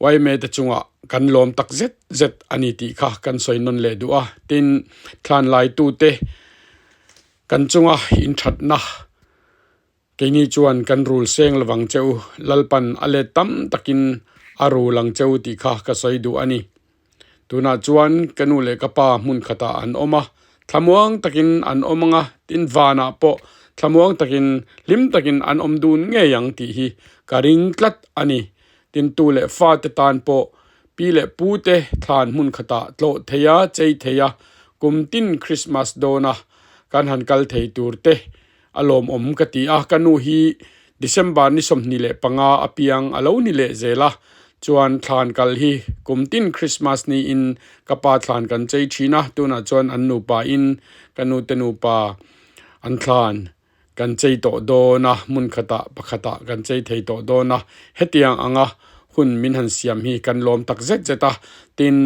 yma te chungah kan lawm tak zet zet a ni tih kha kan sawi nawn leh duh a. Tin, thlan laitute kan chunga inthatna keini chuan kan rul seng lovang che u, Lalpan a let tam takin a rul ang che u tih kha ka sawi duh a ni. Tunah chuan ka nu leh ka pa hmun khatah an awm a, thlamuang takin an awm ang a, tin vanah pawh thlamuang takin hlim takin an awm dun ngei ang tih hi ka ring tlat a ni. Tin tu leh fate tan pawh pi leh pu te thlan hmun khatah tlawh thei a, chei thei a, kum tin Christmas dawna kan han kal thei tur te a lawmawm ka ti a. Ka nu hi December ni 25 a piang a lo ni leh zel a, chuan thlan kal hi kum tin Christmas niin ka pa thlan kan chei thin a, tunah chuan an nupa in ka nu te nupa an thlan Kan chei tawh dawn a, hmun khatah pakhatah kan chei thei tawh dawn a, hetiang anga hun min han siam hi kan lawm tak zet zet a, tin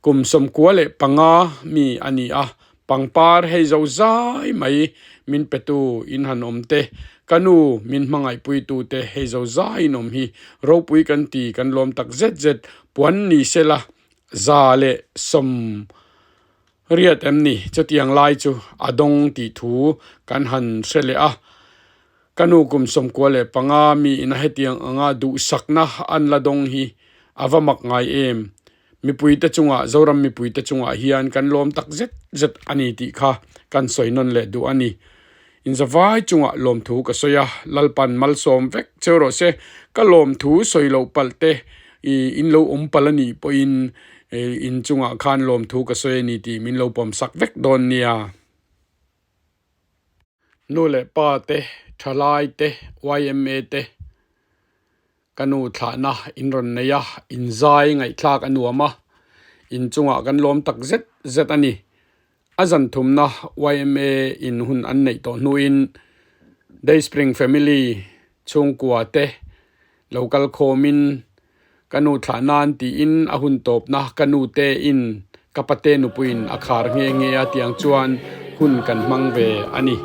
kum 95 mi a ni a. Pangpar hei zo zai mai min petu in han awm te, ka nu min hmangaihpuitu te hei zo zai in awm hi ropui kan ti kan lawm tak zet zet puan ni sela 180 em ni chutiang lai chu a dawng tih thu kan han hre leh a. Ka nu kum 95 mi ina hetiang anga duhsakna an la dawng hi a va mak ngai em? Mipuite chungah, Zoram mipuite chungah hian kan lawm tak zet zet a ni tih kha kan sawi nawn leh duh a ni. Inzavai chungah lawmthu ka sawi a, Lalpan malsawm vek cheu rawh se. Ka lawmthu sawi loh palh te i in lo awm palh a nih pawhin in chungah khan lawmthu ka sawi a ni tih min lo pawmsak vek dawn nia. Nu leh pa te, thalai te, yma te ka nu thlahna in rawn nei a, inzai ngaihthlak a nuam a, inchungah kan lawm tak zet zet a ni. A zan thumna yma in hun an neih tawh hnuin Dayspring family chhungkua te lo kal khawmin Ka nu thlah nan tiin a hun tawpna ka nu te in ka pate nupuiin a khar nghe nghe a tiang chuan hun kan hmang ve a ni.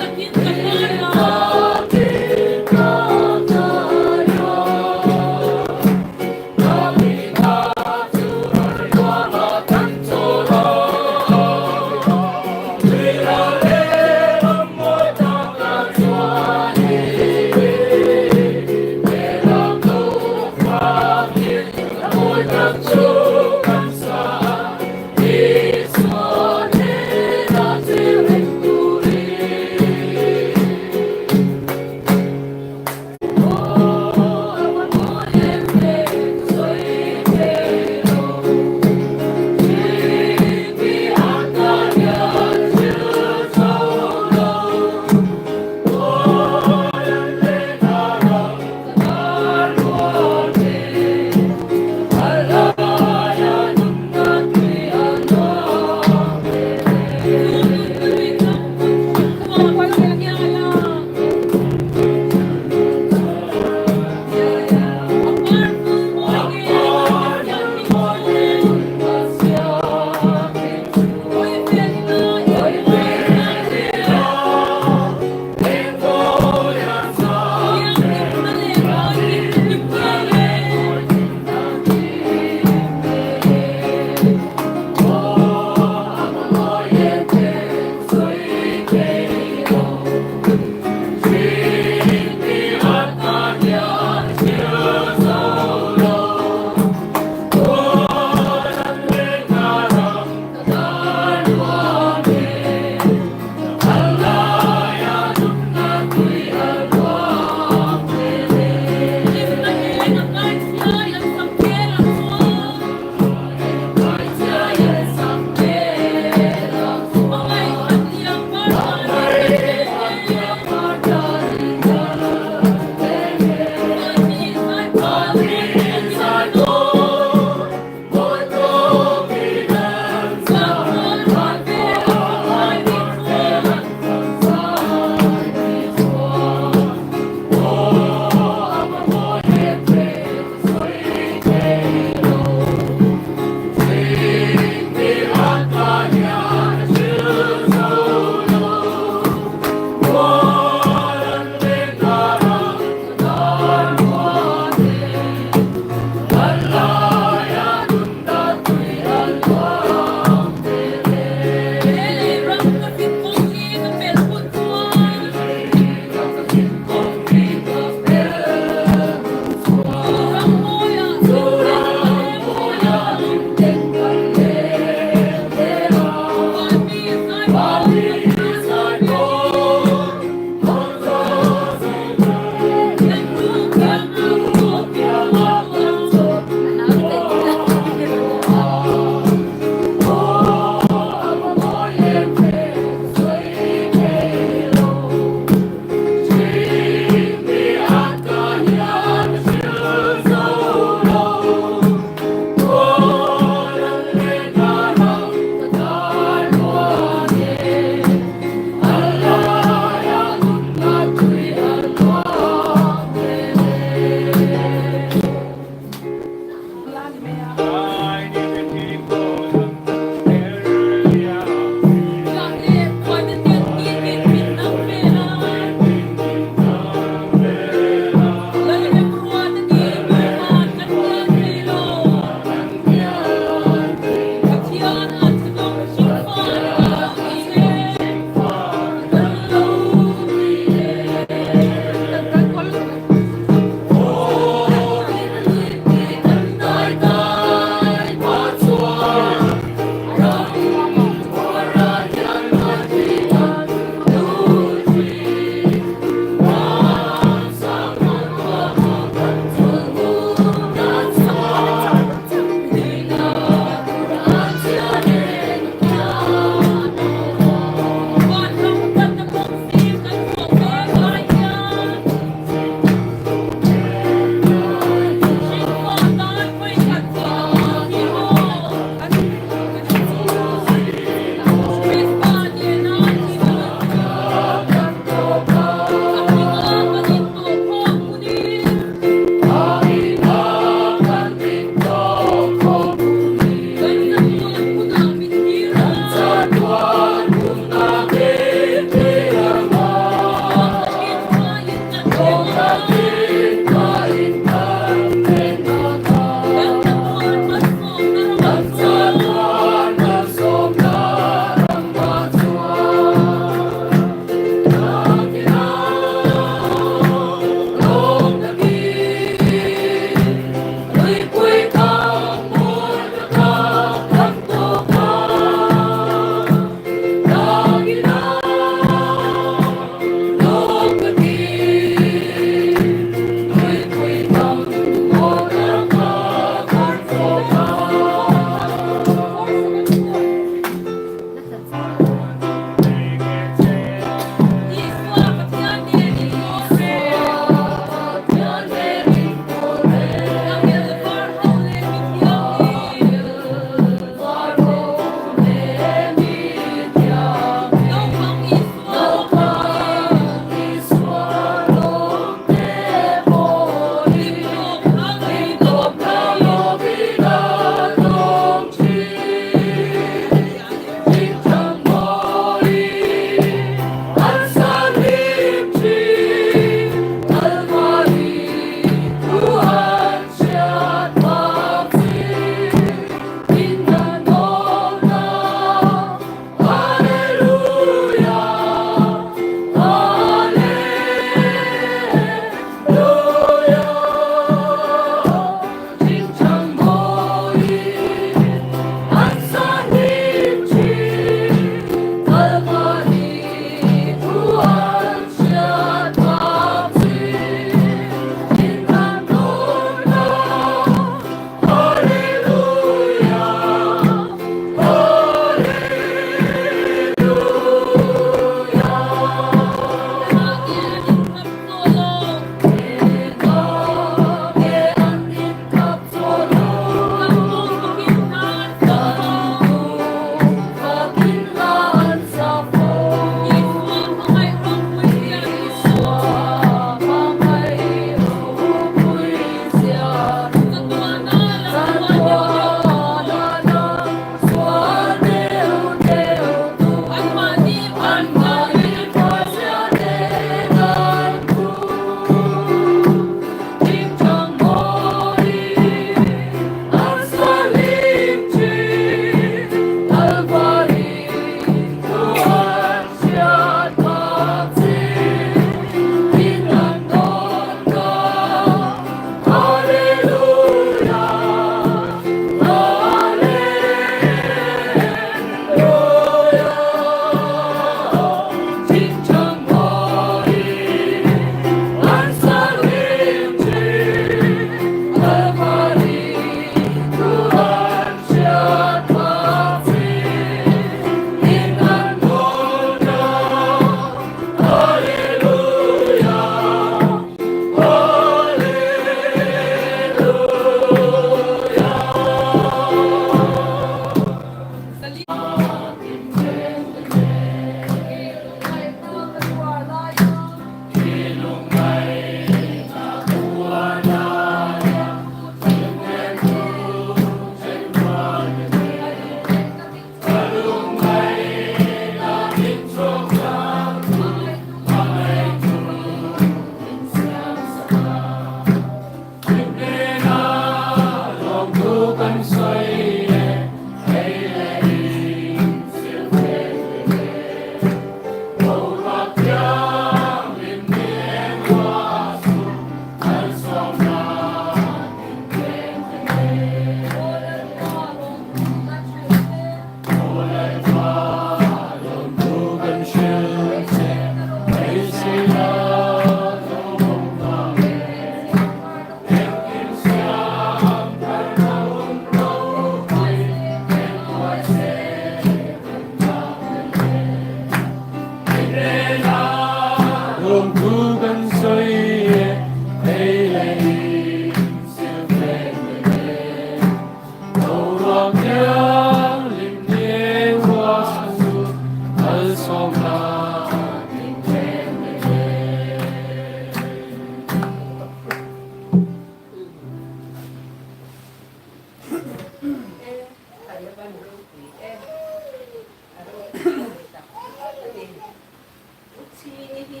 Chhingi hi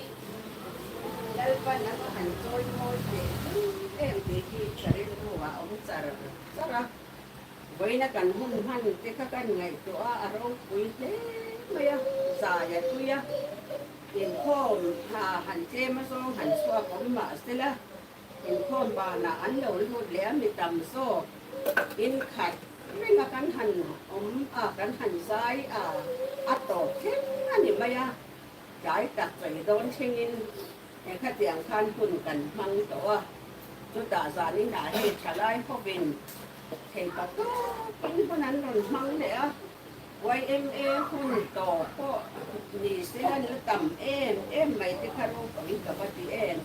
Lalpan a va han chawi mawi teh hlum em tih hi ka rilru ah a awm char char a. Vawiina kan hun hman te kha kan ngaihtuah a, a ropui hle mai a, zai a tui a, inkhawm ha han tlem azawng han chhuak awm mah sela, Inkhawm banah an lo lut leh a mi tam zawk in khat reng a kan han awm a kan han zai a a tawp thleng a ni mai a tlai tak chawi dawn thlengin khatiang khan hun kan hmang tawh a chutah zanin ah hei thalai hovin thei pa tawpin hun an rawn hmang leh a YMA hun tawp pawh ni se an la tam em em mai te kha ropui ka va ti em.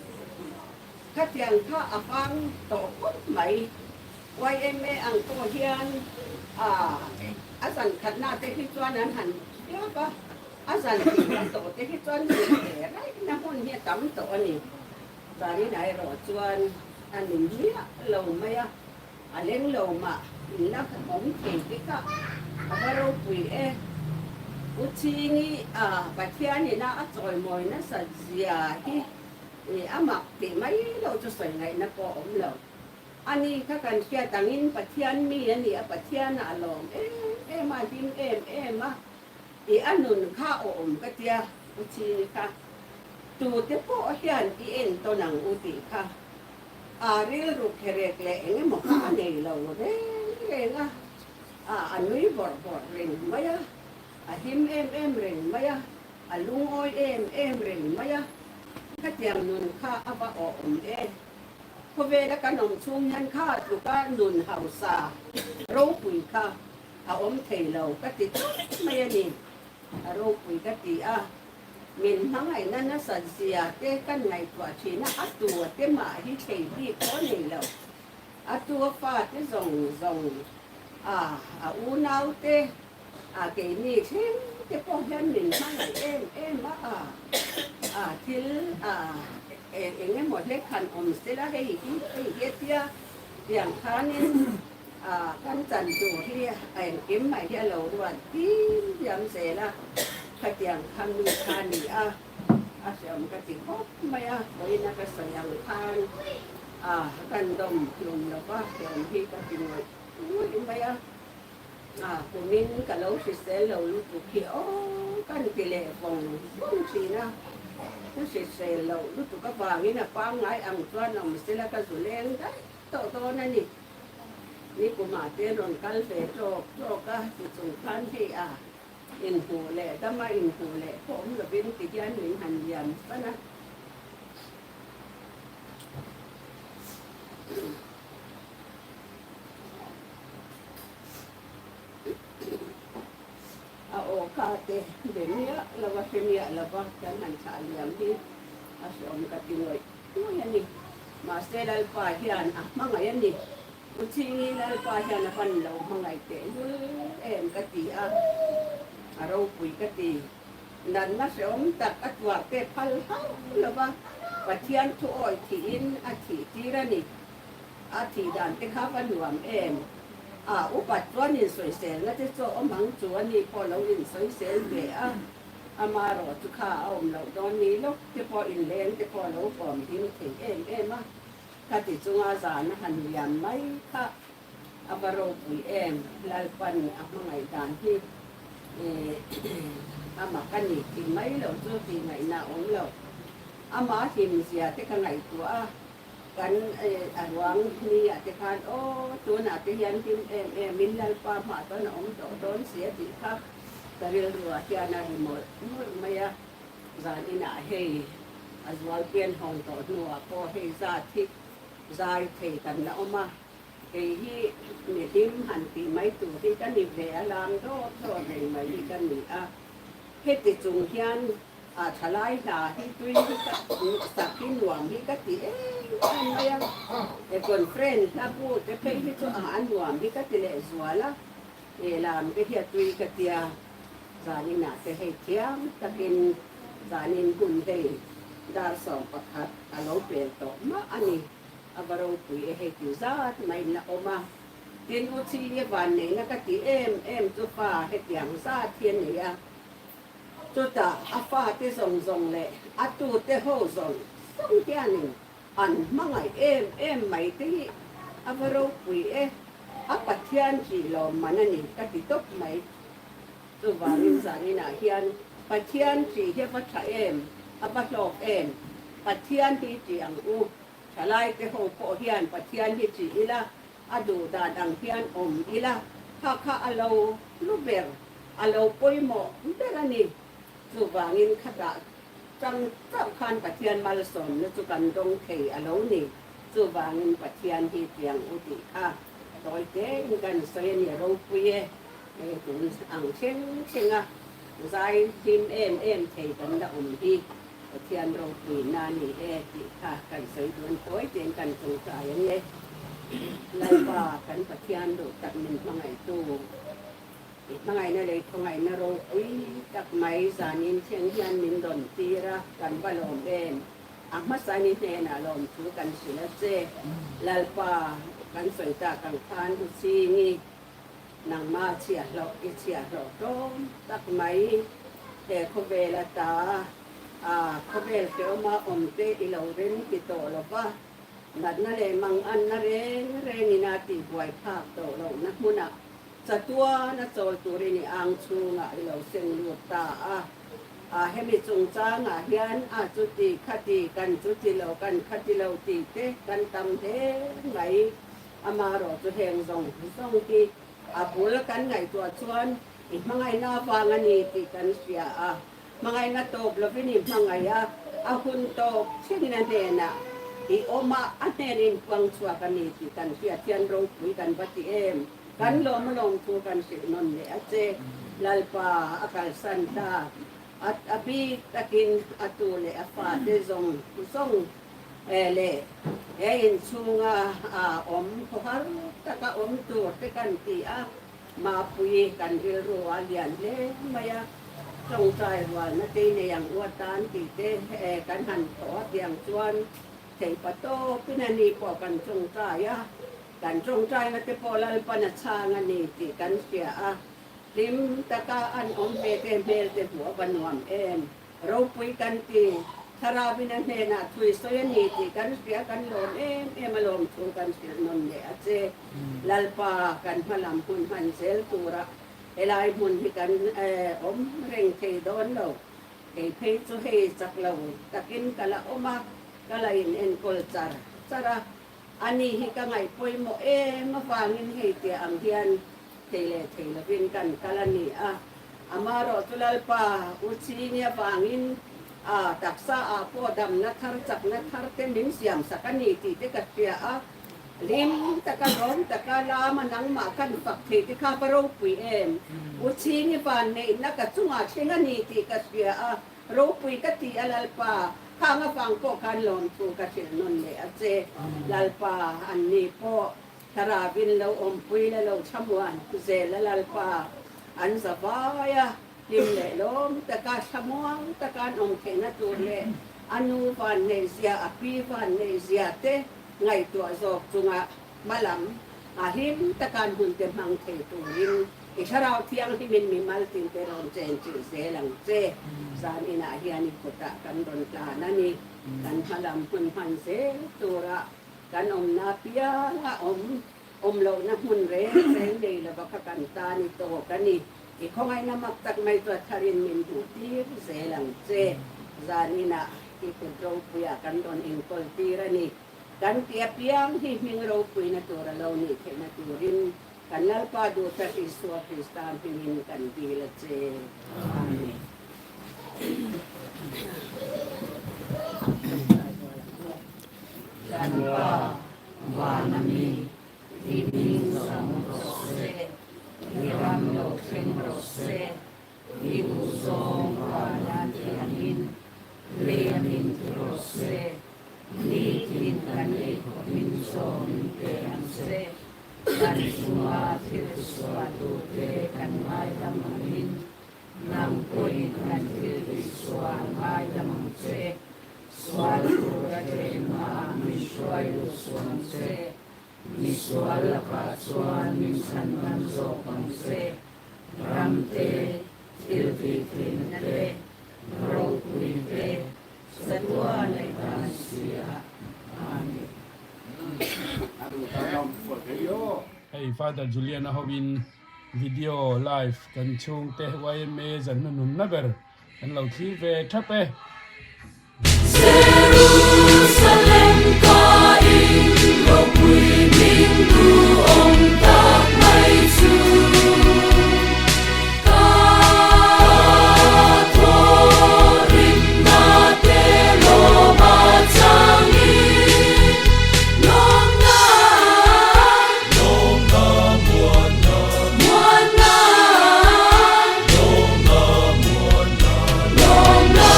Khatiang kha a vang tawh khawp mai. YMA ang pawh hian a zan khatna te hi chuan an han fiap a, a zan tihna tawh te hi chuan zir ve raihna hmun hi a tam tawh a ni. Zanin erawh chuan a ni miah lo mai a. A leng lo mah in la awm thei te kha a va ropui e. U Chhingi a Pathian ina a chawimawi nasat zia hi a mak tih mai lo chu sawi ngaihna pawh a awm lo. Ani kha kan hriat angin Pathian mi a ni a, Pathian ah a lawm em em a, a hlim em em a, i a nun kha a awm ka tia U Chhingi kha tute pawh hian i entawn ang u tih kha. A rilru kherek leh eng emaw kha a nei lo reng reng a, a a nui bawrh bawrh reng mai a, a hlim em em reng mai a, a lungawi em em reng mai a, khatiang nun kha a va awhawm e. Khawvela kan awm chhung hian kha tluka nun hausa ropui kha a awm thei lo ka ti tawp mai a ni. A ropui ka ti a. Min hmangaihna nasat zia te kan ngaihtuah thin a, a tu a te mah hi thei bik pawh a nei lo. A tu a fa te zawng zawng a, a unau te, a keini thleng te pawh hian min hmangaih em em a, a, a thil a eng emaw hlek han awm sela hei hi hei hi a tia tiang khanin a kan chan tur hi a engkim mai hi a lo ruat dim diam zel a. Khatiang kha mi kha a ni a, a hreawm ka ti khawp mai a, vawiina ka sawi ang khan a kan dawm hlum lo va, hreawm hi ka ti ngawih ngawih mai a, a kumin ka lo hrisel lo lutuk hi aw kan ti leh vawng vawng thin a, ka hrisel loh lutuk avangin a pangngai ang chuan awm sela ka zu leng daih tawh dawn a ni. Nikumah te rawn kal ve tawk tawk a, tichung khan hei a. Inhmuh leh dama inhmuh leh pawh awm lovin ti hian min han liam fan a. A aw kha te be miah lova hre miah lova kan han thlah liam hi a hreawm ka ti ngawih ngawih a ni. Mahse Lalpa hian a hmangaih a ni. U Chhingi Lalpa hian a van lo hmangaih teh lul em ka ti a, a ropui ka ti. Natna hrehawm tak a tuar te phal hauh lo va, Pathian thu awi thihin a thih tir a ni. A thih dan te kha va nuam em? A upat chuan insawiselna te chu a awm ang chu a ni pawh lo insawisel ve a, amarawh chu kha a awm loh dawn ni lawk te pawh inleng te pawh a lo kawm hlim thei em em a. Ka ti chunga zan a han liam mai kha a va ropui em, Lalpan a hmangaih dan hi a mak a ni tih mai lo chu tih ngaihna a awm lo. Ama hlim zia te ka ngaihtuah a, kan a ruang ni ah te khan aw tunah te hian hlim em em in Lalpa hmah chuan a awm tawh dawn si a tih kha ka rilruah hian a ri mawlh mawlh mai a, zan inah hei A zualpian hawng tawh hnuah pawh hei zat hi zai thei kan la awm a, kei hi mi hlim han tih mai tur hi ka ni ve a, lam dawt dawt reng mai hi ka ni a. Heti chung hian a thalai hla hi tui hi ka sak hi nuam hi ka ti em em mai a, he conference hla bu te phei hi chu a nuam hi ka ti lehzual a, he lam te hi a tui ka tia. Zaninah te hei thiam takin zanin hun hei dar 11 a lo pel tawh mah a ni. A va ropui e hei ti zat maiin a awm a. Tin, U Chhingi vanneihna ka ti em em chu fa hetiang zat hi a nei a. Chutah a fate zawng zawng leh a tute ho zawng zawng hianin an hmangaih em em mai te hi a va ropui e, a Pathian tih lawmman a ni ka ti tawp mai. Chuvangin zaninah hian Pathian tih hi a va tha em, a va hlawk em, Pathian hi tih ang u, thalaite ho pawh hian Pathian hi tih ila, a duh dan ang hian awm ila, kha kha a lo hlu ber, a lo pawimawh ber a ni. Chuvangin khatah chang chauh khan Pathian malsawmna chu kan dawng thei a lo ni. Chuvangin Pathian hi tiang u tih kha tawi tein kan sawi a ni ropui e. Hei tun ang thleng thleng a zai hlim em em thei kan la awm hi Pathian ropuina a ni e tih kha kan sawi dawn tawi tein kan tawngtai ang e. Lalpa kan Pathian duh tak min hmangaihtu i hmangaihna lei khawngaihna ropui tak mai zanin thleng hian min rawn tir a, kan va lawm em. A hmasa ni hnenah lawmthu kan hrilh a che. Lalpa kan sawi tak ang khan u Chingi Nangmah chhiahhlawh i chhiahhlawh tlawm tak mai. He khawvel ata a khawvel hrehawma awmte i lo rem ti tawh lo va, natna leh manganna reng rengin a tihbuai phak tawh lohna hmunah chatuan a chawl turin i ang chhungah i lo seng lut ta a. A hemi chungchangah hian a chuti khati kan chuti lo kan khati lo tih te kan tam hle mai. Amaherawh chu heng zawng zawng hi a bul kan ngaihtuah chuan i hmangaihna avang a ni tih kan hria a, hmangaihna tawp lovin i hmangaih a, a hun tawp thlengin a hnenah i awm a, a hnen inpuang chhuak a ni tih kan hriat hian ropui kan va ti em? Kan lawm alawm thu kan hrilh nawn leh a che. Lalpa a kalsan ta, a bik takin a tu leh a fate zawng zawng E le, he inchhunga awm khawhar taka awm tur te kan ti a, Mapui kan rilru a lian hle mai a, tawngtai rualna te nei ang u atan tih te kan han thawh a piang chuan theipa tawpin a ni pawh kan tawngtai a, kan tawngtaina te pawh Lalpan a chhang a ni tih kan hria a, hlim taka an awm ve te hmel te hmuh a va nuam em. Ropui kan ti, Thlarauin a hnenah thui sawi a ni tih kan hria, kan lawm em em a lawm thu kan hrilh nawn leh a che. Lalpa kan hmalam hun hman zel tura helai hmun hi kan awm reng thei dawn lo. Kei phei chu hei chak lo takin ka la awm a, ka la in enkawl char char a, ani hi ka ngaih pawimawh em avangin hei tia ang hian Thei leh thei lovin kan kal a ni a, amarawh chu Lalpa u chini avangin a taksa ah pawh damna thar chakna thar te min siam sak a ni tih te ka hria a, hlim taka lawm taka lama nangmah kan fak thei te kha va ropui em? U chini van neihna ka chungah thleng a ni tih ka hria a, ropui ka ti a Lalpa, khang avang pawh khan lawmthu ka hrilh nawn leh a che, Lalpa an ni pawh Thlarauin lo awmpui la lo thlamuan zel a Lalpa an za vai a, hlim leh lawm taka thlamuang taka an awm theihna tur leh a nu van neih zia a pi van neih zia te ngaihtuah zawk chunga hmalam a hlim taka an hun te hmang thei turin i Thlarau Thianghlimin mimal tin te rawn chen chilh zel ang che. Zan inah hian i kutah kan rawn tlan a ni. Kan hmalam hun hman zel tura Kan awmna pianga awm, awm lohna hmun reng reng nei lova kha kan tan i tawk a ni. I khawngaihna mak tak mai chu a tharin min hmuh tir zel ang che. Zan inah i kut ropuiah kan rawn inkawl tir a ni. Kan ti apiang hi hming ropuina tur a lo nih theihna turin kan Lalpa duhtak Isua Krista hmingin kan dil a che. Amen. Kan Pa, van a mi, i hming zawng rawh se, i ram lo thleng rawh se, i duhzawng vana tiangin lei a min ti rawh se, nitin kan ei khawpin zawng min pe ang che, kan chunga thil sualtute kan ngaidam angin nang pawhin kan thil tihsual ngaidam ang che. Sual tura tlema min hruai lut suang che, mi sual lakah chuan min chhan ngam zawk ang che. Ram te, thil tih theihna te. Ropui te Satua nei ta si a. Amen. Hei Father Julian a hovin video live kan chhungte yma zan hnununna ber kan lo thlir ve thap e. Jerusalem ka in ropui hming duhawm tak mai chu ka thawhrimna te lawma changin lawmna lawmna muanna muanna lawmna muanna lawmna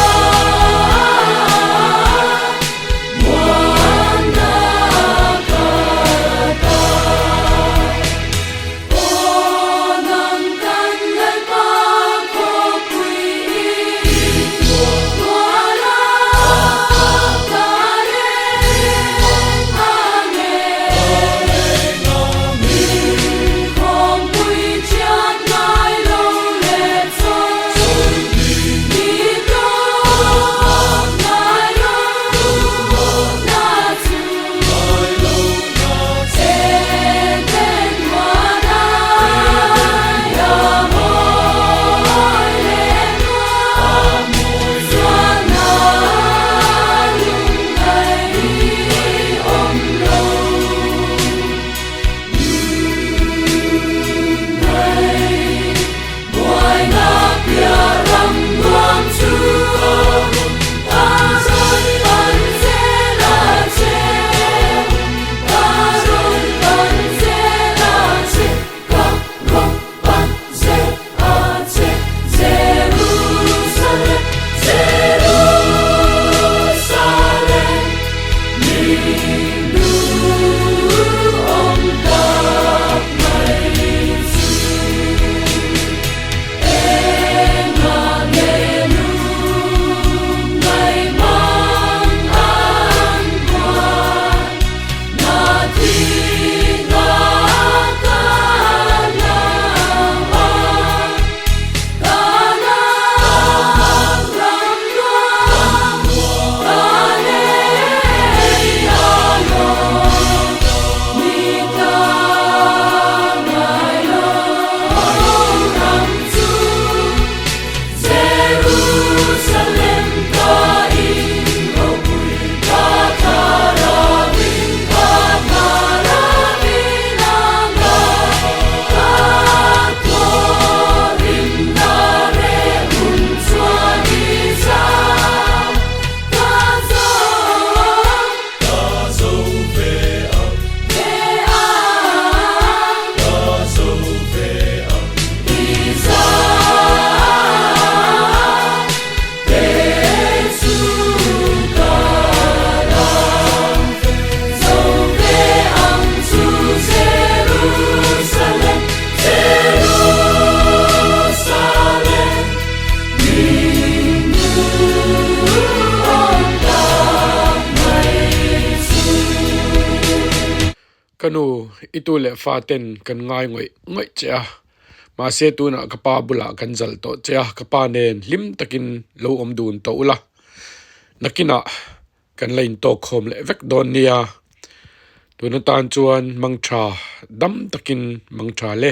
muanna ka ta. Aw nang kan Lalpa khawpui i tuala ka reng ang e. Khawmpui chiat ngai lo leh chawi ni tawp ngai lo na chu Eden muanai a mawi leh nuam chuan a lungngai awm lo. Buaina piah ram nuam chu ka rawn pan zel a che, ka rawn pan zel a che, ka rawn pan zel a che, Jerusalem, Jerusalem. Min duhawm tak mai chu engah nge lungngai mang an buai na thinga ka lang a ka lang ram nuam ka lei a lawm mi ta ngai lo ram chu Jerusalem ka in ropui ka thlarauin ka thlarauin a ngai ka thawhrimna reh hun chuan i zam ka zo ka zo ve ang ve ang ka zo ve ang i zam te chu ka lam zo ve ang chu Jerusalem Jerusalem min duhawm tak mai chu. Ka nu, i tu leh fa ten kan ngai ngawih ngawih che a, mahse tunah ka pa bulah kan zal tawh che a, ka pa nen hlim takin lo awm dun tawh ula, nakinah kan la intawk khawm leh vek dawn nia, tun atan chuan mangtha dam takin mangtha le.